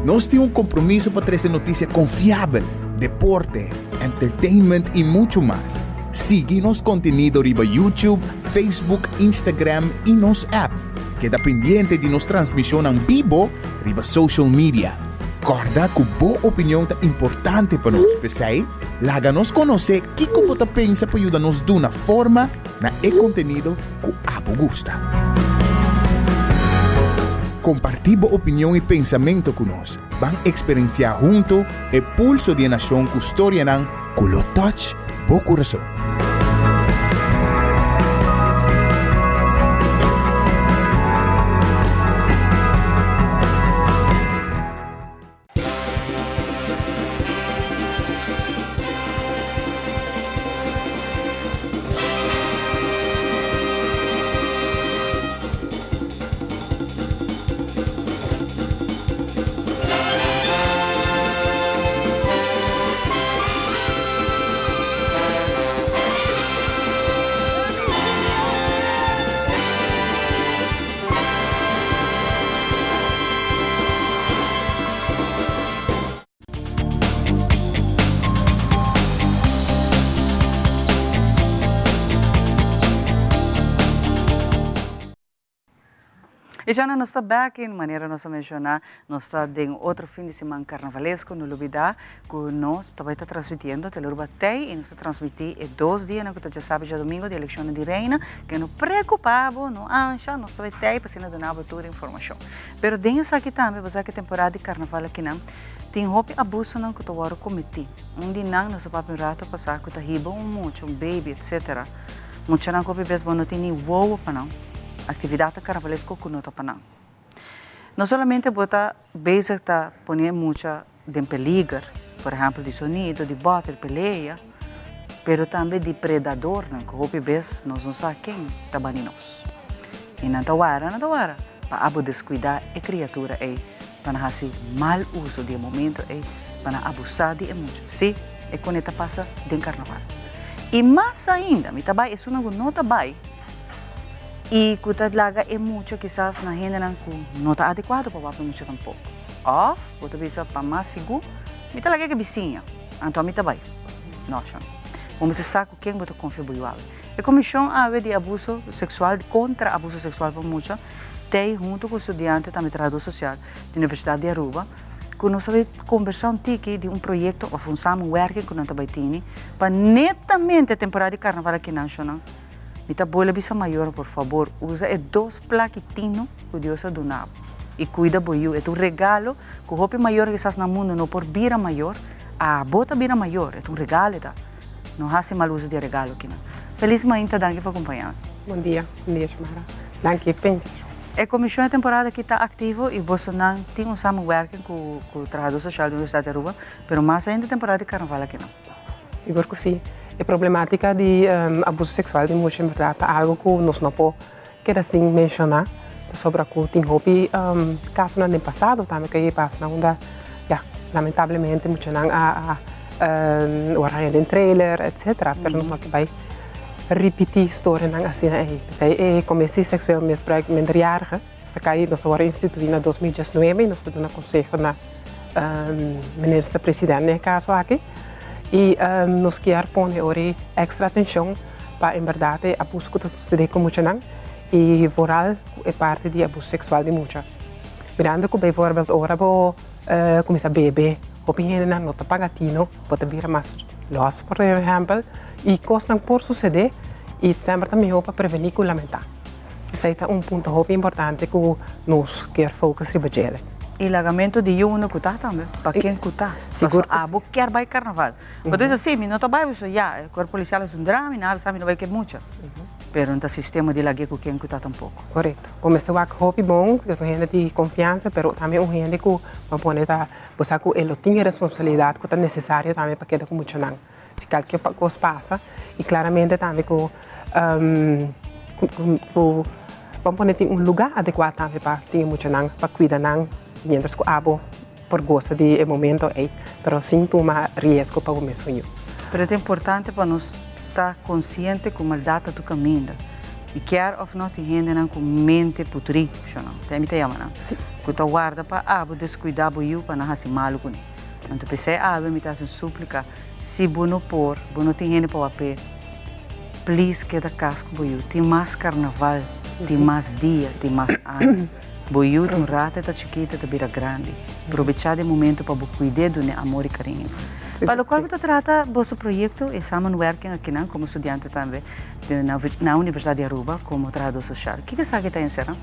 Nos tin un kompromiso pa trese notisia konfiabel, deporte, entertainment i muchu mas. Sigui nos kontenido riba YouTube, Facebook, Instagram i nos app. Keda pendiente di nos transmishonnan bibo riba social media. Kòrda ku bo opinion ta importante pa nos, p'esei laga nos konosé kiko bo ta pensa pa yuda nos duna forma na e kontenido ku abo gusta. Kompartí bo opinion i pensamentu ku nos. Ban eksperensiá huntu e pulso di e nashon ku storianan ku lo touch bo kurason. Y ya nos ta back en manera nos a menciona, nos ta den otro fin di siman carnavalesco, no lubida cu nos ta bay ta transmitiendo Telearuba Tey y nos ta transmiti e dos dianan cu ta djasabi y djadomingo di eleccionnan di Reina, que no preocupa bo, no ansha, nos ta bay tey pa asina duna bo tur informacion. Pero den esaki tambe bo sa cu e temporada di carnaval akinan tin hopi abusonan cu ta worde cometi. Un di nan nos a papia un rato pasa cu ta hiba un mucha, un baby etc. Muchanan ku hopi bes bo no tin ni wowo pa nan. Aktividatnan karnavalesko ku no ta pa nan. No solamente bo ta bezig ta pone e mucha den peliger, por ehèmpel di sonido, di bòter, di pelea, pero tambe di predadornan ku hopi bes nos no sa ken ta bani nos. I nan ta wara, nan ta wara pa abo deskuidá e kriatura ei, pa nan hasi mal uso di e momento ei, pa nan abusá di e mucha. Sí, e kone ta pasa den karnaval. I mas ainda, mi ta bai esunnan ku no ta bai i ku ta laga e mucha kisas na hendenan ku no ta adekuado pa wak e mucha tampoko. Òf bo ta bisa pa mas sigur, mi ta laga e bisiña, anto ami ta bai. No, shon. Bo mester sa ku ken bo ta konfia bo yu awe. E komishon awe di abuso seksual, kontra abuso seksual pa mucha, t'ei huntu ku studiante tambe trahadó sosial di Universidat di Aruba, ku nos a bai kombersá un tiki di un proyekto òf un samenwerking ku nan ta bai tini pa netamente temporada di karnaval aki nan shonnan. Mi ta bolbe bisa mayornan por fabor usa e dos plaki tino ku Dios a duna bo i kuida bo yu. E ta un regalo ku hopi mayor kisas na mundu no por bira mayor, abo ta bira mayor, e ta un regalo e ta. No hasi mal uso di e regalo akinan. Felis mainta, danki pa kompañá mi. Bon dia, bon dia Xiomara. Danki pa invitashon. E komishon e temporada aki ta aktivo i bosonan tin un samenwerking ku ku trahadó sosial di Universidat di Aruba, pero mas ainda temporada di karnaval akinan. Sigur ku si. E problematika di abuso seksual di mucha en bèrdat ta algu ku nos no por keda sin menshoná pasobra ku tin hopi kasonan den pasado tambe ku a pasa na unda ya lamentablemente muchanan a wòrdu haña den trailer etcetera pero nos no ke bai ripití storianan asina ei. P'esei e Commissie Seksueel Misbruik Minderjarige nos a kai nos a wòrdu instituí na dos mil diesnuebe i nos ta duna konseho na Minister President den e kaso aki i nos kier pone ora extra atenshon pa en bèrdat e abuso ku ta susedé ku muchanan i vooral ku e parti di abuso seksual di mucha. Mirando ku bijvoorbeeld ora bo kuminsá bebe hopi hendenan no ta paga tino, bo ta bira mas lòs por ehèmpel i kosnan por susedé i semper ta mihó pa prevení ku lamentá. Esei ta un punto hopi importante ku nos kier focus riba djele. I lagamentu di yu unda ku ta tambe, pa ken ku ta. Sigur ku si. Abo kier bai karnaval. Bo ta bisa si, mi no ta bai, pasobra ya, e kuerpo polisial a zundra mi, nan a bisa mi no bai ke mucha. Pero no ta sistema di lag'é ku ken ku ta tampoko. Korekto. Bo mester wak hopi bon, ku un hende di konfiansa, pero tambe un hende ku bo pone ta, bo sa ku e lo tin e responsabilidat ku ta nesesario tambe pa keda ku muchanan. Si kalke kos pasa i klaramente tambe ku ku bo pone tin un lugá adekuá tambe pa tin e muchanan pa kuida nan miéntras ku abo por gosa di e momento ei pero sin tuma riesgo pa bo mes yu. Pero ta importante pa nos. ta konsiente ku maldat ta tur kaminda. I kier òf no tin hendenan ku mente putrí, sho no? Esei mi ta yama nan. Ku ta warda pa abo deskuidá bo yu pa nan hasi malu kuné. Anto p'esei awe mi ta hasi un súplika, si bo no por, bo no tin hende pa wap'é, please keda kas ku bo yu. Tin mas karnaval, tin mas dia, tin mas aña. Bo yu ta un rato e ta chikito e ta bira grandi. Probechá di e momento pa bo kuid'é, dun'é amor i kariño. Pa lokual bo ta trata boso proyekto e samenwerking akinan komo studiante tambe na Universidat di Aruba komo trahadó sosial. Kiko esaki ta enserá?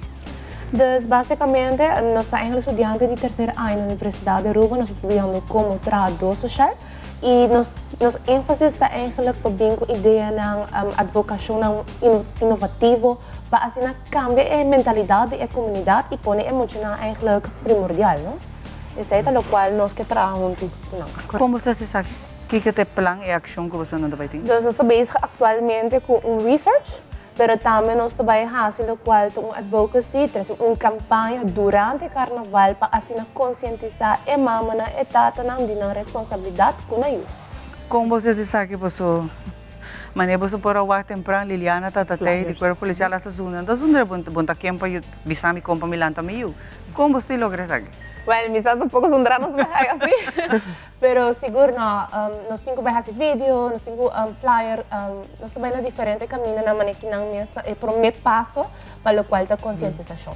Dus básikamente nos ta eigenlijk studiante di terser aña na Universidat di Aruba, nos ta studiando komo trahadó sosial i nos nos énfasis ta eigenlijk pa bin ku ideanan, advokashonnan inovativo pa asina kambia e mentalidat di e komunidat i pone e muchanan eigenlijk primordial, no? Esei ta lokual nos ke traha huntu ku nan. Kon boso hasi esaki? Kiko ta e plan, e akshon ku boso nan ta bai tin? Dus nos ta bezig aktualmente ku un research, pero tambe nos ta bai hasi lokual ta un advocacy, trese un kampaña durante karnaval pa asina konsientisá e mamanan, e tatanan di nan responsabilidat ku nan yu. Kon boso hasi esaki? Boso Manera boso por a wak tempran, Liliana ta tatei di Cuerpo Policial hasta zundra. Nta zundra bo bo nta ken pa bisa mi kon pa mi lanta mi yu. Kon bo sti logra esaki? Well, mi sa tampoco zundra nos bai haga asi. Pero sigur no, nos tin cu bai haci video, nos tin cu flyer, nos ta bai na diferente camindanan manera ki nan mes ta e prome paso pa locual ta concientisacion.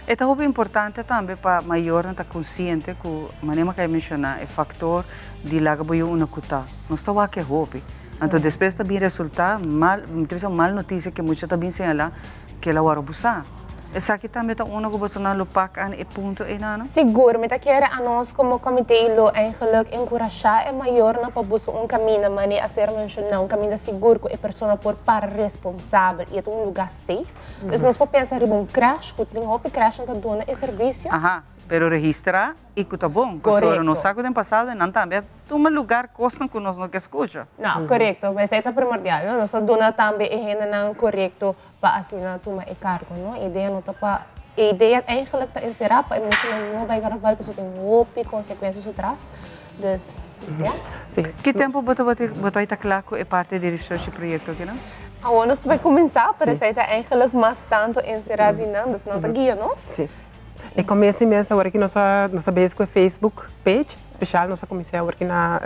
E ta hopi importante tambe pa mayornan ta consciente cu, manera mi a cay menciona, e factor di laga bo yu una cu ta. Nos ta wak e hopi. Anto despues ta bin resulta mal, mi ta bisa mal noticia cu e mucha ta bin señala cu el a wòrdu abusá. Esaki tambe ta uno cu bosonan lo pak aan e punto einan, no? Sigur, mi ta kere anos como comité lo eigenlijk encurasha e mayornan pa busca un caminda, manera a ser menciona, un caminda sigur cu e persona por para responsabel y e ta un lugar safe. Dus nos por pensa riba un crèche, cu tin hopi crèchenan ta duna e servicio. Aha, pero registra y cu ta bon. Pasobra nos sa cu den pasado nan tambe a tuma lugar cosnan cu nos no ke scucha. No, corecto. Esey ta primordial, no? Nos ta duna tambe e hendenan corecto pa asina tuma e cargo, no? E idea no ta pa, e idea eigenlijk ta encera pa e muchanan no bay carnaval pasobra tin hopi consecuencia su tras. Dus, ya. Ki tempo bo ta bo ta ta kla ku e parti di research i proyekto aki nan? Awor nos ta bai kuminsá, pero esei ta eigenlijk mas tantu enserá di nan, dus nan ta guia nos. Sí. E komienso mes awor aki nos a nos a bezig ku e Facebook page, spesial nos a kuminsá awor aki na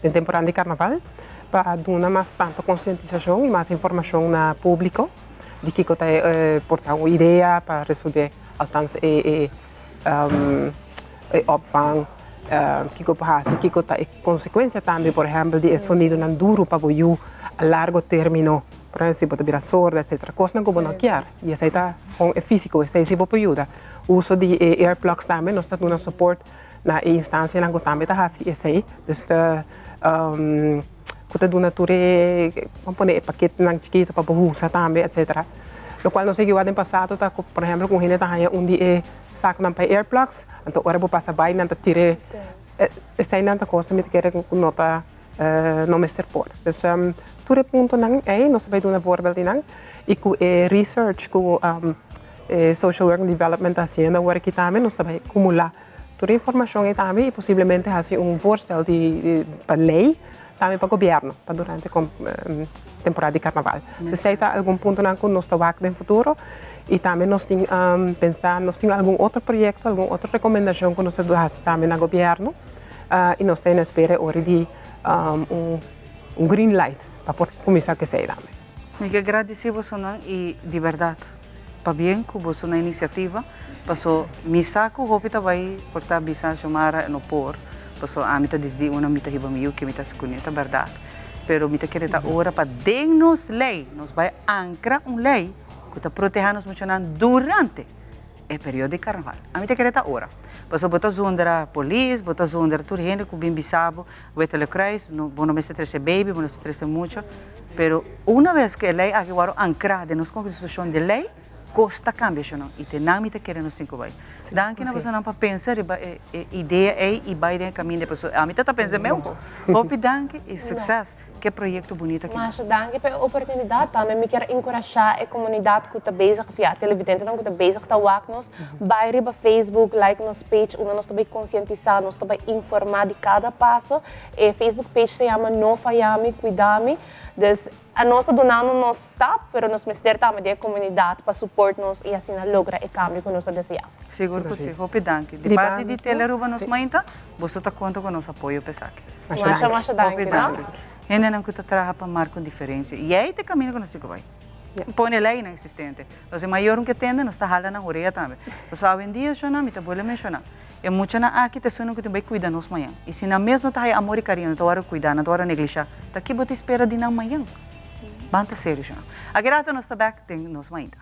den temporada di karnaval pa duna mas tantu konsientisashon i mas informashon na públiko di kiko ta e por ta un idea pa resolvé althans e e e opvang, kiko por hasi, kiko ta e konsekuensia tambe, por ehèmpel, di e sonidonan duru pa bo yu a largo término, por ehèmpel si bo ta bira sorda etsetera, kosnan ku bo no kier i esei ta kon e físiko, esei si bo por yuda. Uso di e earplugs tambe nos ta duna soport na e instansianan ku tambe ta hasi esei, dus ta ku ta duna tur e, ban pone e paketenan chikitu pa bo usa tambe etsetera. Lokual nos a yuda den pasado ta ku por ehèmpel ku un hende ta haña un di e Sakunan pa e earplugs, anto ora bo pasa bai nan ta tira e, eseinan ta kos mi ta kere ku no ta no mester por. Dus tur e puntonan ei nos ta bai duna voorbeeld di nan i ku e research ku e social work and development ta hasiendo awor aki tambe nos ta bai kumulá tur e informashon ei tambe i posiblemente hasi un voorstel di pa lei tambe pa gobierno pa durante temporada di carnaval. Esey ta algun puntonan cu nos ta wak den futuro y tambe nos tin pensa, nos tin algun otro proyecto, algun otro recomendacion cu nos ta haci tambe na gobierno y nos ta en espera e ora di un green light pa por cuminsa cu esey tambe. Mi ke gradici bosonan y di berdad pabien cu boso na iniciativa paso mi sa cu hopi ta bay por ta bisa Xiomara no por paso ami ta disdi una mi ta hiba mi yu ke mi ta haci cune ta berdad pero mi ta kere ta ora pa den nos ley nos bay ancra un ley cu ta proteha nos muchanan durante e periodo di carnaval ami ta kere ta ora paso bo ta zundra polis bo ta zundra tur hende cu bin bisa bo Wetele Kruis no bo no mester trece baby bo no mester trece mucha Pero una vez cu e ley aki worde ancra den nos constitucion di ley, cos ta cambia sho no. Y te nan mi ta kere nos tin cu bay. Danki na bosonan pa pensa riba e idea ey y bay den e caminda pasobra ami ta ta pensa e meun. Hopi danki y succes. Ku e proyekto bunita aki. Masha danki pa e oportunidat. Tambe mi kier enkurashá e komunidat ku ta bezig, òf ya, televidentenan ku ta bezig ta wak nos, bai riba Facebook, like nos page, unda nos ta bai konsientisá, nos ta bai informá di kada paso. E Facebook page ta yama No Fayami, Kuidami. Dus, nos ta dunando nos stap, pero nos mester tambe di e komunidat pa support nos i asina logra e kambio ku nos ta deseá. Sigur ku si. Hopi danki. Di parti di Telearuba nos mainta, boso ta konta ku nos apoyo pa esaki. Masha masha danki. Hopi danki. Hendenan ku ta traha pa marka un diferensia. I ei ta e kaminda ku nos tin ku bai. Pone leinan eksistente. Nos e mayornan ku e tende nos ta hala nan orea tambe. Pasobra awendia shona mi ta bolbe menshoná, e muchanan aki ta esunnan ku tin bai kuida nos mañan. I si nan mes no ta haya amor i kariño, nan ta wòrdu kuidá, nan ta wòrdu neglishá, ta ki bo ta spera di nan mañan? Ban ta serio shona. Aki rato nos ta bèk den Nos Mainta.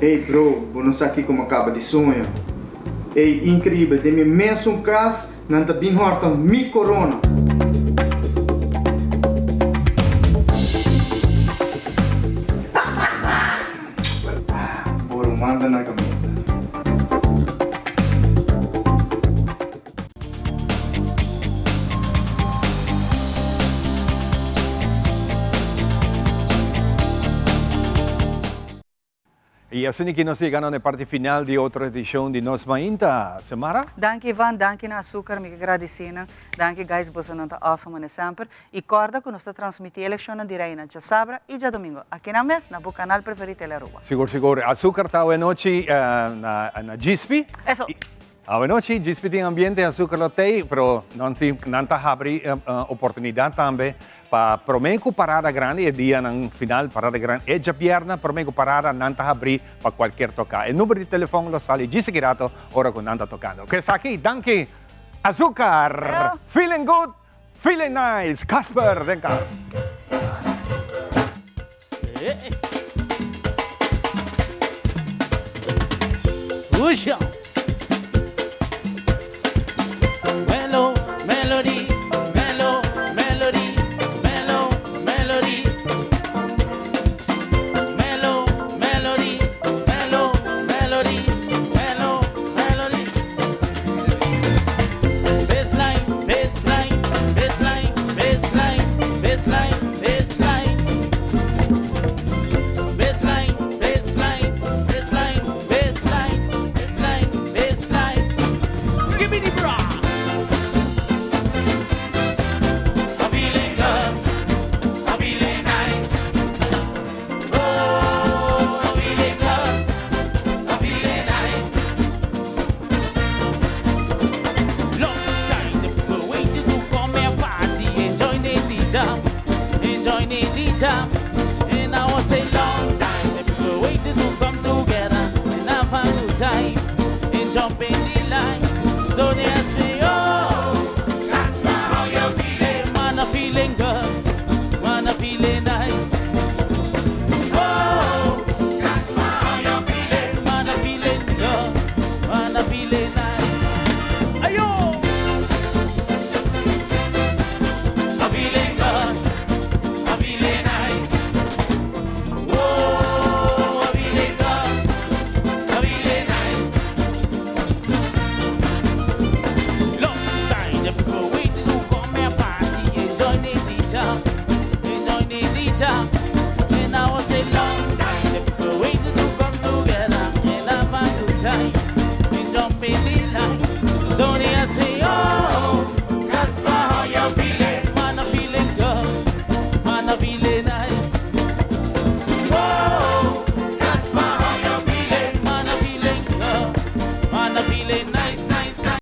Ey bro, bo no sa kiko mi a kaba di soña. Ey increíbel, den mi mesun kas nan ta bin horta mi corona. Bo ruman ta na caminda. Y asina ki nos yega na e parti final di otro edicion di Nos Mainta. Xiomara? Danki Ivan, danki na Azucar, mi ke gradisi nan. Danki guys, bosonan ta awesome mane semper. Y corda cu nos ta transmiti eleccionnan di Reina djasabra y djadomingo aki nan mes na bo canal preferi Telearuba. Sigur sigur. Azucar ta awe nochi na Djispi. Eso. Awe nochi Djispi tin ambiente, Azucar lo tey, pero nan tin nan ta habri oportunidad tambe pa prome cu parada grandi e dianan final parada grandi e djabierna prome cu parada nan ta habri pa cualkier toca. E number di telefon lo sali djis aki rato ora cu nan ta tocando. Cu esaki danki Azucar! Feeling good! Feeling nice! Casper den cas. Usha. Melo, melody, melo, melody, melo, melody. Melo, melody, melo, melody, melo, melody. Baseline, baseline, baseline, baseline, baseline, baseline. Baseline, baseline, baseline, baseline, baseline, baseline. Give me the bra. I'm feeling good. I'm feeling nice. Oh, I'm feeling good. I'm feeling nice. Long time the people waiting to come and party and join the jam, and join the jam. And I will say long time the people waiting to come together and have a good time and jump in the line. So they ask me, oh, how you feeling? Man, I'm feeling good. Man, I'm feeling nice. Oh, how you feeling? Man, I'm feeling good. Man, I'm feeling nice. Ayo! I'm feeling good. I'm feeling nice. Oh, I'm feeling good. I'm feeling nice. Long time the people waiting to come and party and join in the jam, and join in the jam. And I was a long time the people waiting to come together and have a good And I feel